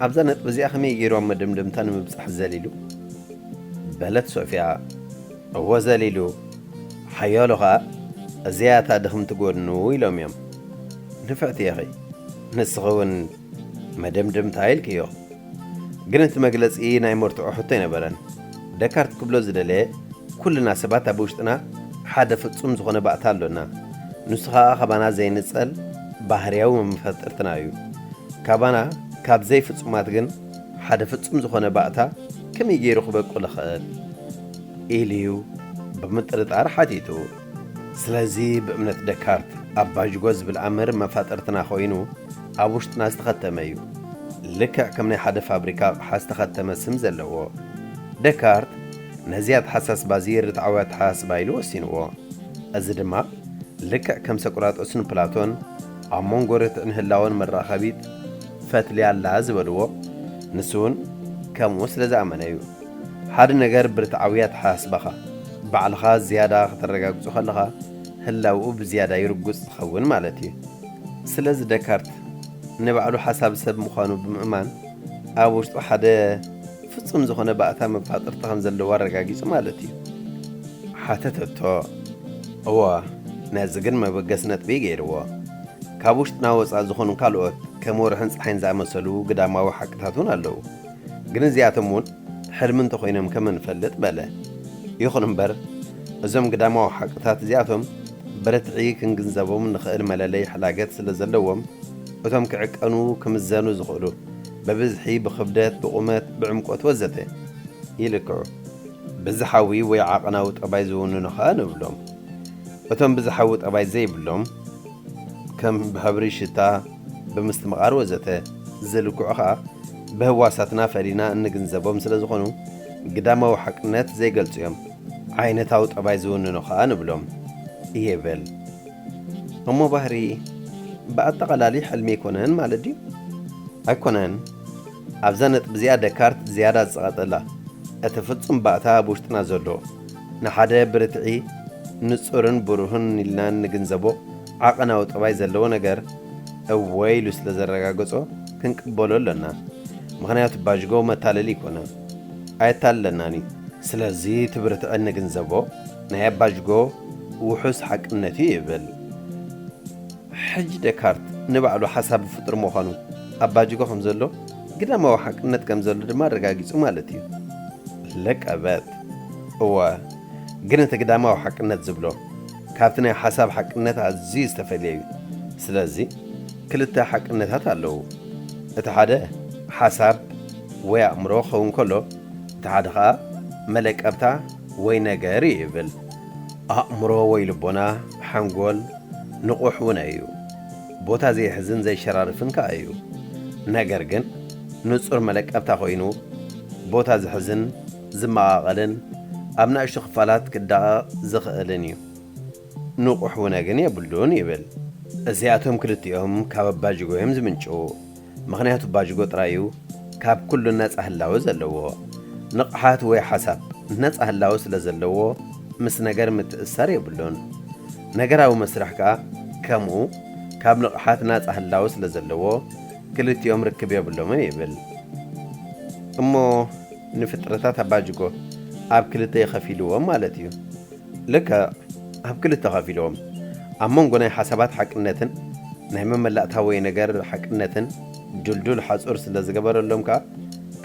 ኣብዛ ነጥቢ እዚኣ ከመይ ገይሩ ኣብ መደምደምታ ንምብጻሕ ዘሊሉ? በለት ሶፍያ። እወ ዘሊሉ። ሓያሎ ኸኣ እዚኣ እታ ድኽምቲ ጎድኑ ኢሎም እዮም። ንፍዕቲ ኢኺ። ንስኺ እውን መደምደምታ ኢልክዮ። ግን እቲ መግለጺ ናይ መርትዖ ሕቶ ኣይነበረን። ደካርት ክብሎ ዝደለየ፣ ኩልና ሰባት ኣብ ውሽጥና ሓደ ፍጹም ዝኾነ ባእታ ኣሎና። ንሱ ኸኣ ካባና ዘይንጸል ባህርያዊ መፈጠርትና እዩ። ካባና ካብ ዘይፍጹማት ግን ሓደ ፍጹም ዝኾነ ባእታ ከመይ ገይሩ ክበቁል ይኽእል? ኢሉ እዩ ብምጥርጣር ሓቲቱ። ስለዚ ብእምነት ደካርት ኣባጅጎ ዝብል ኣምር መፋጠርትና ኮይኑ ኣብ ውሽጥና ዝተኸተመ እዩ። ልክዕ ከም ናይ ሓደ ፋብሪካ ኣቕሓ ዝተኸተመ ስም ዘለዎ። ደካርት ነዚ ኣተሓሳስባ እዚ ርትዓዊ ኣተሓሳስባ ኢሉ ወሲንዎ። እዚ ድማ ልክዕ ከም ሰቁራጦስን ፕላቶን ኣብ መንጎ ርትዕን ህላወን መራኸቢት ፈትሊ ኣላ ዝበልዎ፣ ንሱ እውን ከምኡ ስለ ዝኣመነ እዩ። ሓደ ነገር ብርትዓዊ ኣተሓሳስባኻ ባዕልኻ ዝያዳ ከተረጋግጾ ከለኻ፣ ህላውኡ ብዝያዳ እዩ ርጉጽ ዝኸውን ማለት እዩ። ስለዚ ደካርት ንባዕሉ ሓሳብ ሰብ ምዃኑ ብምእማን፣ ኣብ ውሽጡ ሓደ ፍጹም ዝኾነ ባእታ መፋጥርቲ ከም ዘለዎ ኣረጋጊጹ ማለት እዩ። ሓተተቶ። እወ፣ ነዚ ግን መበገሲ ነጥቢ ገይርዎ። ካብ ውሽጥና ወጻእ ዝኾኑ ካልኦት፣ ከም ወርሕን ጸሓይን ዝኣመሰሉ ግዳማዊ ሓቅታት እውን ኣለዉ። ግን እዚኣቶም እውን ሕልሚ እንተኾይኖም ከም እንፈልጥ በለ። ይኹን እምበር፣ እዞም ግዳማዊ ሓቅታት እዚኣቶም ብርትዒ ክንግንዘቦም ንኽእል መለለዪ ሕላገት ስለ ዘለዎም፣ እቶም ክዕቀኑ፣ ክምዘኑ ዝኽእሉ፣ ብብዝሒ፣ ብኽብደት፣ ብቑመት፣ ብዕምቆት ወዘተ ይልክዑ። ብዝሓዊ ወይ ዓቐናዊ ጠባይ ዝውንኑ ኸኣ ንብሎም። እቶም ብዝሓዊ ጠባይ ዘይብሎም፣ ከም ብሕብሪ፣ ሽታ፣ ብምስትምቓር ወዘተ ዝልክዑ ኸኣ ብህዋሳትና ፈሊና እንግንዘቦም ስለ ዝኾኑ፣ ግዳማዊ ሓቅነት ዘይገልጹ እዮም። ዓይነታዊ ጠባይ ዝውንኑ ኸኣ ንብሎም ይብል። እሞ ባህሪ ብኣጠቓላሊ ሕልሚ ኣይኮነን ማለት ድዩ? ኣይኮነን። ኣብዛ ነጥቢ እዚኣ ደካርት ዝያዳ ዝጸቐጠላ፣ እቲ ፍጹም ባእታ ኣብ ውሽጥና ዘሎ፣ ንሓደ ብርትዒ ንጹርን ብሩህን ኢልና እንግንዘቦ ዓቐናዊ ጠባይ ዘለዎ ነገር፣ እወ ኢሉ ስለ ዘረጋገጾ ክንቅበሎ ኣሎና። ምኽንያቱ ባጅጎ መታለሊ ኣይኮነን፣ ኣየታልለናን እዩ። ስለዚ እቲ ብርትዒ እንግንዘቦ ናይ ኣባጅጎ ውሑስ ሓቅነት እዩ ይብል። ሕጂ ደካርት ንባዕሉ ሓሳብ ፍጡር ምዃኑ ኣባጅጎ ከም ዘሎ፣ ግዳማዊ ሓቅነት ከም ዘሎ ድማ ኣረጋጊጹ ማለት እዩ። ለቀበት። እወ፣ ግን እቲ ግዳማዊ ሓቅነት ዝብሎ ካብቲ ናይ ሓሳብ ሓቅነት ኣዝዩ ዝተፈልየ እዩ። ስለዚ ክልተ ሓቅነታት ኣለዉ። እቲ ሓደ ሓሳብ ወይ ኣእምሮ ክኸውን ከሎ፣ እቲ ሓደ ኸኣ መለቀብታ ወይ ነገር እዩ ይብል። ኣእምሮ ወይ ልቦና፣ ሓንጎል፣ ንቑሕ እውን እዩ። ቦታ ዘይሕዝን ዘይሸራርፍን ከኣ እዩ። ነገር ግን ንጹር መለቀብታ ኮይኑ፣ ቦታ ዝሕዝን ዝመቓቐልን ኣብ ናእሽቱ ክፋላት ክደቓቕ ዝኽእልን እዩ። ንቑሕ ውነ ግን የብሉን ይብል። እዚኣቶም ክልቲኦም ካብ ኣባጅጎ እዮም ዝምንጭዉ። ምኽንያቱ ኣባጅጎ ጥራይ እዩ ካብ ኩሉ ነጻ ህላወ ዘለዎ። ንቕሓት ወይ ሓሳብ ነጻ ህላወ ስለ ዘለዎ ምስ ነገር ምትእሳር የብሉን። ነገራዊ መስርሕ ከኣ ከምኡ ካብ ንቕሓት ናጻ ህላወ ስለ ዘለዎ ክልቲኦም ርክብ የብሎምን ይብል። እሞ ንፍጥረታት ኣባጅጎ ኣብ ክልተ ይኸፊልዎም ማለት እዩ። ልክዕ፣ ኣብ ክልተ ከፊልዎም። ኣብ መንጎ ናይ ሓሳባት ሓቅነትን ናይ መመላእታ ወይ ነገር ሓቅነትን ድልዱል ሓጹር ስለ ዝገበረሎም ከኣ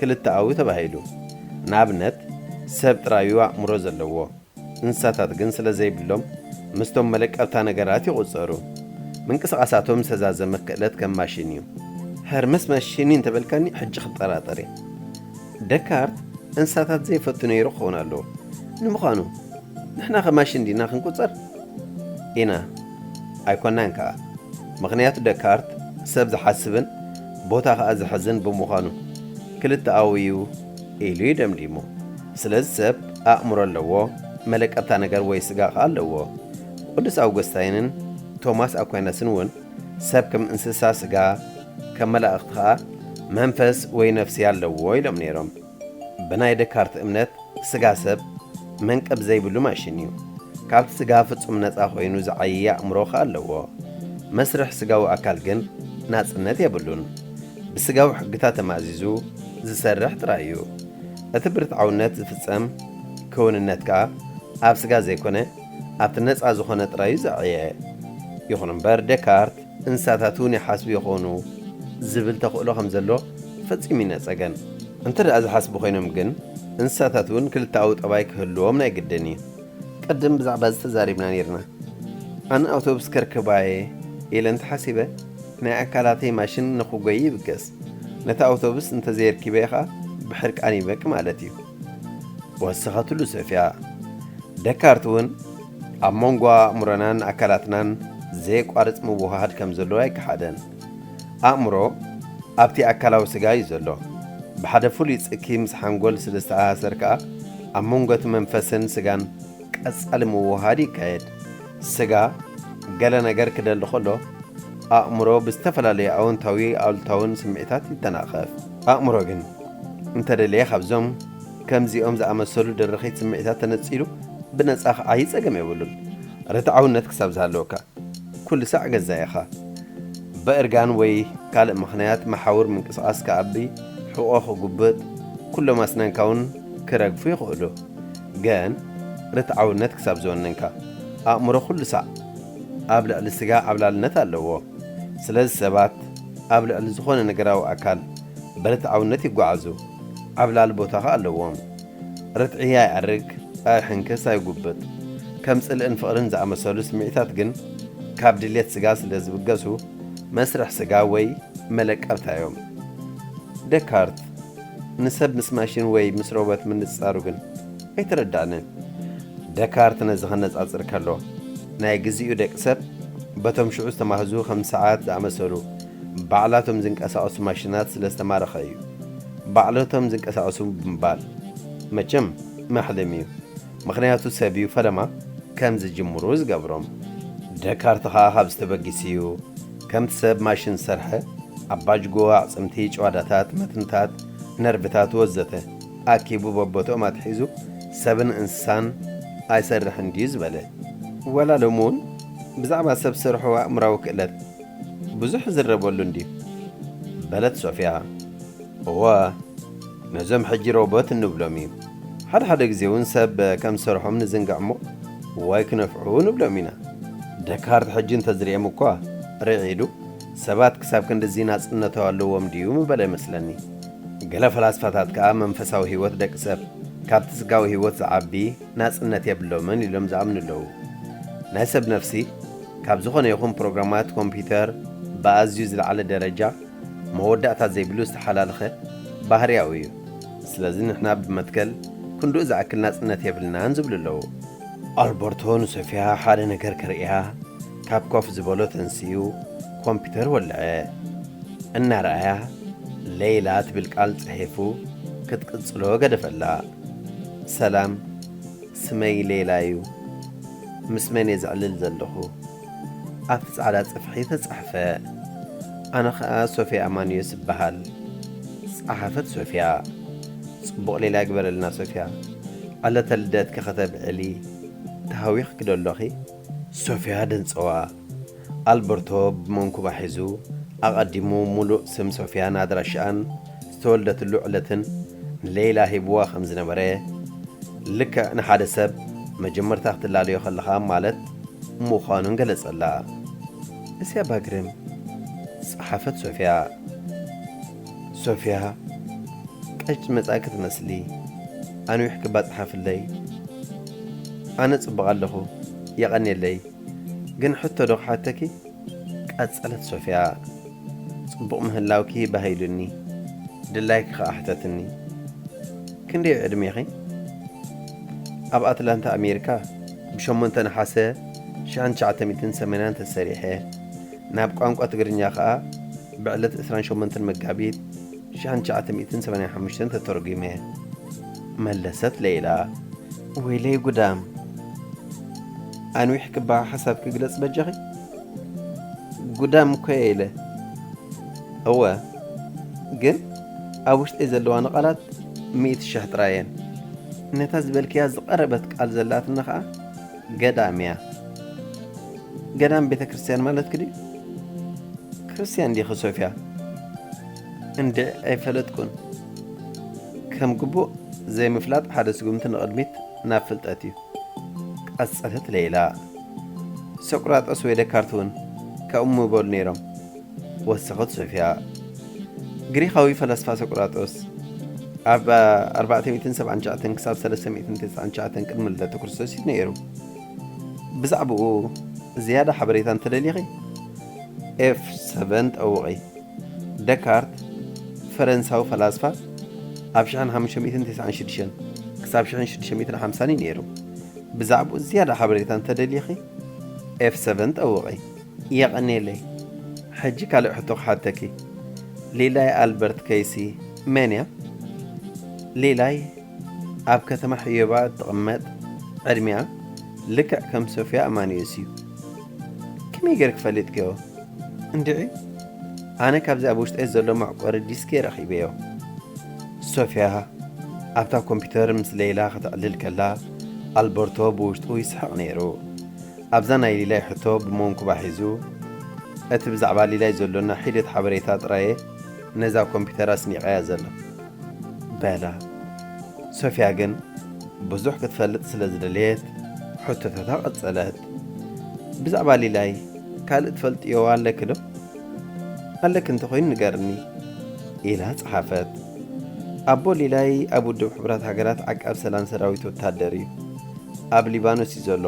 ክልተኣዊ ተባሂሉ። ንኣብነት፣ ሰብ ጥራዩ ኣእምሮ ዘለዎ፣ እንስሳታት ግን ስለ ዘይብሎም ምስቶም መለቀብታ ነገራት ይቑጸሩ። ምንቅስቓሳቶም ዝተዛዘመ ክእለት ከም ማሽን እዩ። ሀርመስ ማሽን እዩ እንተበልካኒ ሕጂ ክጠራጠር እየ። ደካርት እንስሳታት ዘይፈቱ ነይሩ ክኸውን ኣለዎ። ንምዃኑ ንሕና ከ ማሽን ዲና ክንቁጸር? ኢና። ኣይኮናን ከኣ። ምኽንያቱ ደካርት ሰብ ዝሓስብን ቦታ ከኣ ዝሕዝን ብምዃኑ ክልተኣዊ እዩ ኢሉ እዩ ደምዲሙ። ስለዚ ሰብ ኣእምሮ ኣለዎ፣ መለቀብታ ነገር ወይ ስጋ ከኣ ኣለዎ። ቅዱስ ኣውገስታይንን ቶማስ ኣኳይናስን እውን ሰብ ከም እንስሳ ስጋ፣ ከም መላእኽቲ ከኣ መንፈስ ወይ ነፍሲ ኣለዎ ኢሎም ነይሮም። ብናይ ደካርት እምነት ስጋ ሰብ መንቀብ ዘይብሉ ማሽን እዩ። ካብቲ ስጋ ፍጹም ነጻ ኮይኑ ዝዓየየ ኣእምሮ ከኣ ኣለዎ። መስርሕ ስጋዊ ኣካል ግን ናጽነት የብሉን። ብስጋዊ ሕግታት ተማእዚዙ ዝሰርሕ ጥራይ እዩ። እቲ ብርትዓውነት ዝፍጸም ክውንነት ከኣ ኣብ ስጋ ዘይኮነ ኣብቲ ነጻ ዝኾነ ጥራይ እዩ ዝዓየ። ይኹን እምበር ደካርት እንስሳታት እውን ይሓስቡ ይኾኑ ዝብል ተኽእሎ ከም ዘሎ ፈጺሙ ይነጸገን። እንተ ደኣ ዝሓስቡ ኮይኖም ግን እንስሳታት እውን ክልተኣዊ ጠባይ ክህልዎም ናይ ግድን እዩ። ቅድም ብዛዕባ እዚ ተዛሪብና ነይርና። ኣነ ኣውቶቡስ ከርክባየ ኢለ እንተሓሲበ ናይ ኣካላተይ ማሽን ንኽጎይ ይብገስ። ነቲ ኣውቶቡስ እንተዘየርኪበ ኸኣ ብሕርቃን ይበቅ ማለት እዩ። ወሰኸትሉ ሶፍያ። ደካርት እውን ኣብ መንጎ ኣእምሮናን ኣካላትናን ዘየቋርጽ ምውህሃድ ከም ዘሎ ኣይከሓደን። ኣእምሮ ኣብቲ ኣካላዊ ስጋ እዩ ዘሎ። ብሓደ ፍሉይ ጽኪ ምስ ሓንጎል ስለ ዝተኣሳሰር ከኣ ኣብ መንጎ እቲ መንፈስን ስጋን ቀጻሊ ምውህሃድ ይካየድ። ስጋ ገለ ነገር ክደሊ ከሎ ኣእምሮ ብዝተፈላለዩ ኣወንታዊ ኣሉታውን ስምዒታት ይተናኸፍ። ኣእምሮ ግን እንተደለየ ካብዞም ከምዚኦም ዝኣመሰሉ ደረኺት ስምዒታት ተነጺሉ ብነጻ ክዓዪ ጸገም የብሉን። ርትዓውነት ክሳብ ዝሃለወካ ኩሉ ሳዕ ገዛ ኢኻ። ብእርጋን ወይ ካልእ ምኽንያት መሓውር ምንቅስቓስ ክኣቢ፣ ሕቖ ክጉብጥ፣ ኩሎም ኣስናንካ እውን ክረግፉ ይኽእሉ። ግን ርትዓውነት ክሳብ ዝወነንካ ኣእምሮ ኩሉ ሳዕ ኣብ ልዕሊ ስጋ ዓብላልነት ኣለዎ። ስለዚ ሰባት ኣብ ልዕሊ ዝኾነ ነገራዊ ኣካል ብርትዓውነት ይጓዓዙ፣ ዓብላሊ ቦታ ኸኣ ኣለዎም። ርትዒ ኣይዕርግ፣ ኣይሕንክስ፣ ኣይጉብጥ። ከም ጽልእን ፍቕርን ዝኣመሰሉ ስምዒታት ግን ካብ ድሌት ስጋ ስለ ዝብገሱ መስርሕ ስጋ ወይ መለቀብታ እዮም። ደካርት ንሰብ ምስ ማሽን ወይ ምስ ሮቦት ምንጽጻሩ ግን ኣይተረዳእንን። ደካርት ነዚ ከነጻጽር ከሎ ናይ ግዚኡ ደቂ ሰብ በቶም ሽዑ ዝተማህዙ ከም ሰዓት ዝኣመሰሉ ባዕላቶም ዝንቀሳቐሱ ማሽናት ስለ ዝተማረኸ እዩ። ባዕላቶም ዝንቀሳቐሱ ብምባል መቸም ማሕለሚ እዩ። ምኽንያቱ ሰብ እዩ ፈለማ ከም ዝጅምሩ ዝገብሮም። ደካርት ኸኣ ካብ ዝተበጊስ እዩ። ከምቲ ሰብ ማሽን ዝሰርሐ ኣባጅጎ፣ ኣዕጽምቲ፣ ጭዋዳታት፣ መትንታት፣ ነርቭታት ወዘተ ኣኪቡ በቦትኦም ኣትሒዙ ሰብን እንስሳን ኣይሰርሕን ድዩ ዝበለ። ወላ ሎሚ እውን ብዛዕባ ሰብ ሰርሖ ኣእምራዊ ክእለት ብዙሕ ዝረበሉ እንድዩ በለት ሶፍያ። እወ፣ ነዞም ሕጂ ሮቦት እንብሎም እዩ። ሓደ ሓደ ግዜ እውን ሰብ ከም ዝሰርሖም ንዝንግዕ እሞ ዋይ ክነፍዑ ንብሎም ኢና። ደካርት ሕጂ እንተዝርእዮም እኳ ርዒዱ ሰባት ክሳብ ክንድዚ ናጽነታዊ ኣለዎም ድዩ ምበለ ይመስለኒ። ገለ ፈላስፋታት ከኣ መንፈሳዊ ህይወት ደቂ ሰብ ካብቲ ስጋዊ ህይወት ዝዓቢ ናጽነት የብሎምን ኢሎም ዝኣምኑ ኣለዉ። ናይ ሰብ ነፍሲ ካብ ዝኾነ ይኹን ፕሮግራማት ኮምፒውተር ብኣዝዩ ዝለዓለ ደረጃ መወዳእታ ዘይብሉ ዝተሓላለኸ ባህርያዊ እዩ። ስለዚ ንሕና ብመትከል ክንድኡ ዝኣክል ናጽነት የብልናን ዝብሉ ኣለዉ። ኣልበርቶ ንሶፍያ ሓደ ነገር ከርእያ ካብ ኮፍ ዝበሎ ተንሲኡ ኮምፒውተር ወልዐ። እናረኣያ ሌይላ ትብል ቃል ጽሒፉ ክትቅጽሎ ገደፈላ። ሰላም፣ ስመይ ሌላ እዩ። ምስ መን እየ ዘዕልል ዘለኹ? ኣብቲ ጻዕዳ ጽፍሒ ተጻሕፈ። ኣነ ኸኣ ሶፍያ ኣማንዮስ እበሃል። ጸሓፈት ሶፍያ። ጽቡቕ ሌላ ይግበረልና ሶፍያ። ዕለተ ልደትኪ ከተብዕሊ ተሃዊኽኪ ዶ ኣለኺ? ሶፊያ ደንጸዋ። ኣልበርቶ ብመንኩባ ሒዙ፣ ኣቐዲሙ ምሉእ ስም ሶፊያን ኣድራሻኣን ዝተወልደትሉ ዕለትን ንሌይላ ሂብዋ ከም ዝነበረ፣ ልክዕ ንሓደ ሰብ መጀመርታ ክትላለዮ ከለኻ ማለት ምዃኑን ገለጸላ። እስያ ባግርም፣ ጸሓፈት ሶፊያ። ሶፊያ፣ ቀጭ መጻእኪ ትመስሊ፣ ኣንዊሕኪ እባ ጸሓፍለይ። ኣነ ጽቡቕ ኣለኹ፣ የቐንየለይ። ግን ሕቶ ዶ ክሓተኪ? ቀጸለት ሶፊያ። ጽቡቕ ምህላውኪ ባህ ኢሉኒ፣ ድላይኪ ከኣ ሕተትኒ። ክንደይ ዕድሜኺ? ኣብ ኣትላንታ ኣሜሪካ ብሸሞንተ ነሓሰ ሽሕን ትሽዓተ ሚእትን ሰማንያን ተሰሪሐ፣ ናብ ቋንቋ ትግርኛ ከኣ ብዕለት ዕስራን ሸሞንተን መጋቢት ሽሕን ትሽዓተ ሚእትን ሰማንያን ሓሙሽተን ተተርጒመ፣ መለሰት ሌይላ። ወይለይ ጉዳም! ኣንዊሕኪ እባ ሓሳብኪ ግለጽ በጃኺ። ጉዳም እኮ እየ ኢለ። እወ፣ ግን ኣብ ውሽጠይ ዘለዋኒ ቃላት ሚእቲ ሽሕ ጥራይ እየን። ነታ ዝበልክያ ዝቐረበት ቃል ዘላትና ኸኣ ገዳም እያ። ገዳም ቤተ ክርስቲያን ማለትኪ ድዩ? ክርስቲያን ዲኺ ሶፊያ? እንድዒ ኣይፈለጥኩን። ከም ግቡእ ዘይምፍላጥ ሓደ ስጉምቲ ንቕድሚት ናብ ፍልጠት እዩ። ቀጸለት ሌይላ። ሶቅራጦስ ወይ ደካርት እውን ከምኡ ምበሉ ነይሮም። ወሰኸት ሶፊያ። ግሪኻዊ ፈላስፋ ሶቅራጦስ ኣብ ኣርባዕተ ሚእትን ሰብዓን ትሽዓተን ክሳብ ሰለስተ ሚእትን ተስዓን ትሽዓተን ቅድሚ ልደተ ክርስቶስ እዩ ነይሩ። ብዛዕባኡ ዝያዳ ሓበሬታ እንተደሊኺ፣ ኤፍ ሰቨን ጠውቒ። ደካርት፣ ፈረንሳዊ ፈላስፋ፣ ኣብ ሽሕን ሓሙሽተ ሚእትን ተስዓን ሽዱሽተን ክሳብ ሽሕን ሽዱሽተ ሚእትን ሓምሳን እዩ ነይሩ። ብዛዕባኡ ዝያዳ ሓበሬታ እንተደሊኺ፣ ኤፍ ሰቨን ጠውቒ። የቐንየለይ። ሕጂ ካልእ ሕቶ ክሓተኪ። ሊላይ ኣልበርት ከይሲ መን እያ? ሊላይ ኣብ ከተማ ሕዮባ እትቕመጥ፣ ዕድሚኣ ልክዕ ከም ሶፊያ ኣማኒዮስ እዩ። ከመይ ጌርኪ ፈሊጥክዮ? እንድዒ፣ ኣነ ካብዚ ኣብ ውሽጠይ ዘሎ መዕቆሪ ዲስክ እየ ረኺበዮ። ሶፊያ ኣብታ ኮምፒተር ምስ ሌይላ ከተዕልል ከላ፣ ኣልበርቶ ብውሽጡ ይስሕቕ ነይሩ። ኣብዛ ናይ ሊላይ ሕቶ ብመንኩባ ሒዙ፣ እቲ ብዛዕባ ሊላይ ዘሎና ሒደት ሓበሬታ ጥራየ ነዛ ኮምፒተር ኣስኒቐያ ዘሎ። በላ። ሶፊያ ግን ብዙሕ ክትፈልጥ ስለ ዝደለየት፣ ሕቶታታ ቀጸለት። "ብዛዕባ ሊላይ ካልእ ትፈልጥዮ ኣለኪ ዶ? ኣለኪ እንተኾይኑ ንገርኒ" ኢላ ጸሓፈት። ኣቦ ሊላይ ኣብ ውድብ ሕቡራት ሃገራት ዓቃብ ሰላም ሰራዊት ወታደር እዩ። ኣብ ሊባኖስ እዩ ዘሎ።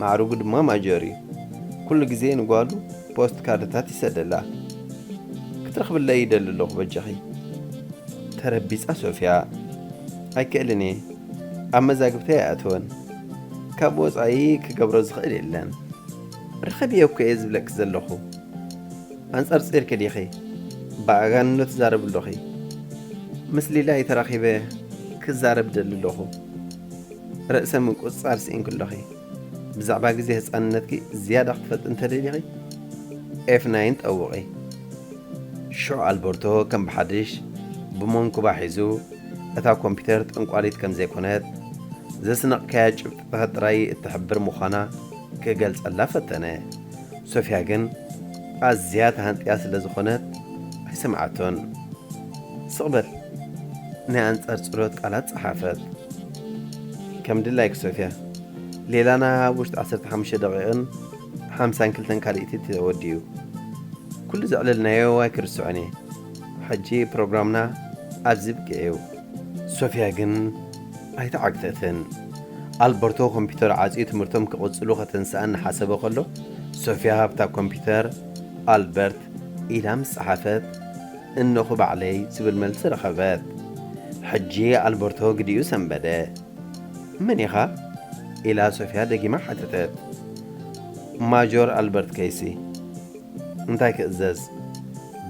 ማዕርጉ ድማ ማጆር እዩ። ኩሉ ግዜ ንጓሉ ፖስት ካርድታት ይሰደላ። "ክትረኽብለይ ይደሊ ኣለኹ በጃኺ" ተረቢጻ ሶፊያ። "ኣይክእልን እየ። ኣብ መዛግብተይ ኣይኣተወን። ካብ ወጻኢ ክገብሮ ዝኽእል የለን። ርኸብዮ እኮ እየ ዝብለኪ ዘለኹ። ኣንጸርጺርኪ ዲኺ? ብኣጋንኖ ትዛረቢ ኣለኺ። ምስ ሊላይ ተራኺበ ክዛረብ ደሊ ኣለኹ። ርእሰ ምቁጽጻር ስኢንኪ ኣለኺ። ብዛዕባ ግዜ ህጻንነትኪ ዝያዳ ክትፈልጢ እንተደሊኺ፣ ኤፍ ናይን ጠውቒ." ሽዑ ኣልበርቶ ከም ብሓድሽ ብመንኩባ ሒዙ፣ እታ ኮምፒተር ጠንቋሊት ከም ዘይኮነት፣ ዘስነቕካያ ጭብጥታት ጥራይ እትሕብር ምዃና ክገልጸላ ፈተነ። ሶፊያ ግን ኣዝያ ተሃንጥያ ስለ ዝኾነት ኣይሰምዓቶን። "ስቕ በል" ናይ ኣንጻር ጽሎት ቃላት ጸሓፈት። "ከም ድላይኪ ሶፊያ፣ ሌላና ኣብ ውሽጢ ዓሰርተ ሓሙሽተ ደቂቕን ሓምሳን ክልተን ካልኢቲ ተወዲኡ። ኩሉ ዘዕለልናዮ ኣይክርስዖን እየ። ሕጂ ፕሮግራምና ኣብዚ ብቂዕ እዩ።" ሶፊያ ግን ኣይተዓግተትን። ኣልበርቶ ኮምፒተር ዓጽዩ ትምህርቶም ክቕጽሉ ከተንስኣ እናሓሰበ ከሎ፣ ሶፊያ ኣብታ ኮምፒተር "ኣልበርት" ኢላ ምስ ጸሓፈት፣ "እነኹ ባዕለይ" ዝብል መልሲ ረኸበት። ሕጂ ኣልበርቶ ግዲኡ ሰንበደ። "መን ኢኻ?" ኢላ ሶፊያ ደጊማ ሓተተት። "ማጆር ኣልበርት ከይሲ።" "እንታይ ክእዘዝ?"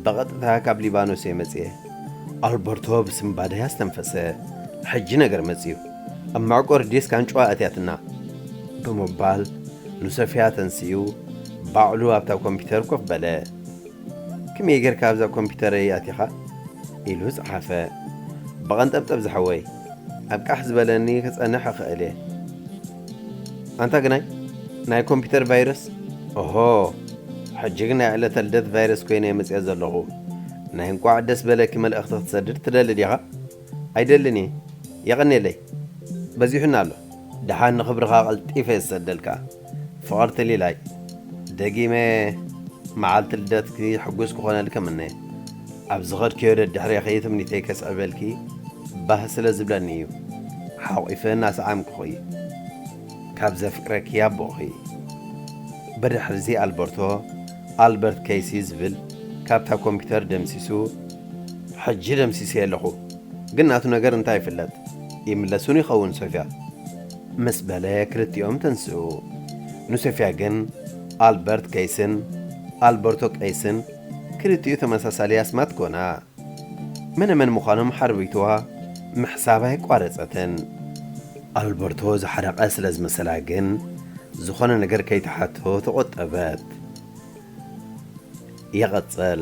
"ብቐጥታ ካብ ሊባኖስ እየ መጽየ።" ኣልበርቶ ብስንባደ ኣስተንፈሰ። "ሕጂ ነገር መጽዩ። ኣብ መዕቆሪ ዴስክ ኣንጭዋ ኣትያትና" ብምባል ንሶፊያ ተንስኡ ባዕሉ ኣብታ ኮምፒተር ኮፍ በለ። "ከመይ ጌርካ ኣብዛ ኮምፒተረይ ኣቲኻ?" ኢሉ ጸሓፈ። "ብቐንጠብጠብ ዝሓወይ፣ ኣብ ቃሕ ዝበለኒ ክጸንሕ እኽእል እየ። ኣንታ ግናይ፣ ናይ ኮምፒውተር ቫይረስ? ኦሆ፣ ሕጂ ግን ናይ ዕለተ ልደት ቫይረስ ኮይነ እየ መጽኦ ዘለኹ። ናይ እንቋዕ ደስ በለኪ መልእኽቲ ክትሰድድ ትደሊ ዲኻ? ኣይደልን እየ። የቐንየለይ። በዚሑና ኣሎ። ደሓን ንኽብርኻ ቀልጢፈ እየ ዝሰደልካ። ፍቕርቲ ሊላይ፣ ደጊመ መዓልቲ ልደትኪ ሕጉስ ክኾነልኪ እምነ። ኣብ ዝኸድክዮ ደድሕሬኺ ትምኒተይ ከስዕበልኪ ባህ ስለ ዝብለኒ እዩ። ሓቑፈ እናሰዓምኩኺ፣ ካብ ዘፍቅረኪ ኣቦኺ። ብድሕሪዚ ኣልበርቶ፣ ኣልበርት ከይሲ ዝብል ካብታ ኮምፒውተር ደምሲሱ፣ ሕጂ ደምሲሰ ኣለኹ። ግን ናቱ ነገር እንታይ ይፍለጥ? ይምለሱን ይኸውን ሶፊያ። ምስ በለ ክልቲኦም ተንስኡ። ንሶፊያ ግን ኣልበርት ከይስን ኣልበርቶ ቀይስን ክልቲኡ ተመሳሳሊ ኣስማት ኮና። መነ መን ምዃኖም ሓርቢትዋ ምሕሳብ ኣይቋረጸትን። ኣልበርቶ ዝሓረቐ ስለ ዝመሰላ ግን ዝኾነ ነገር ከይትሓቶ ተቖጠበት። ይቐጽል።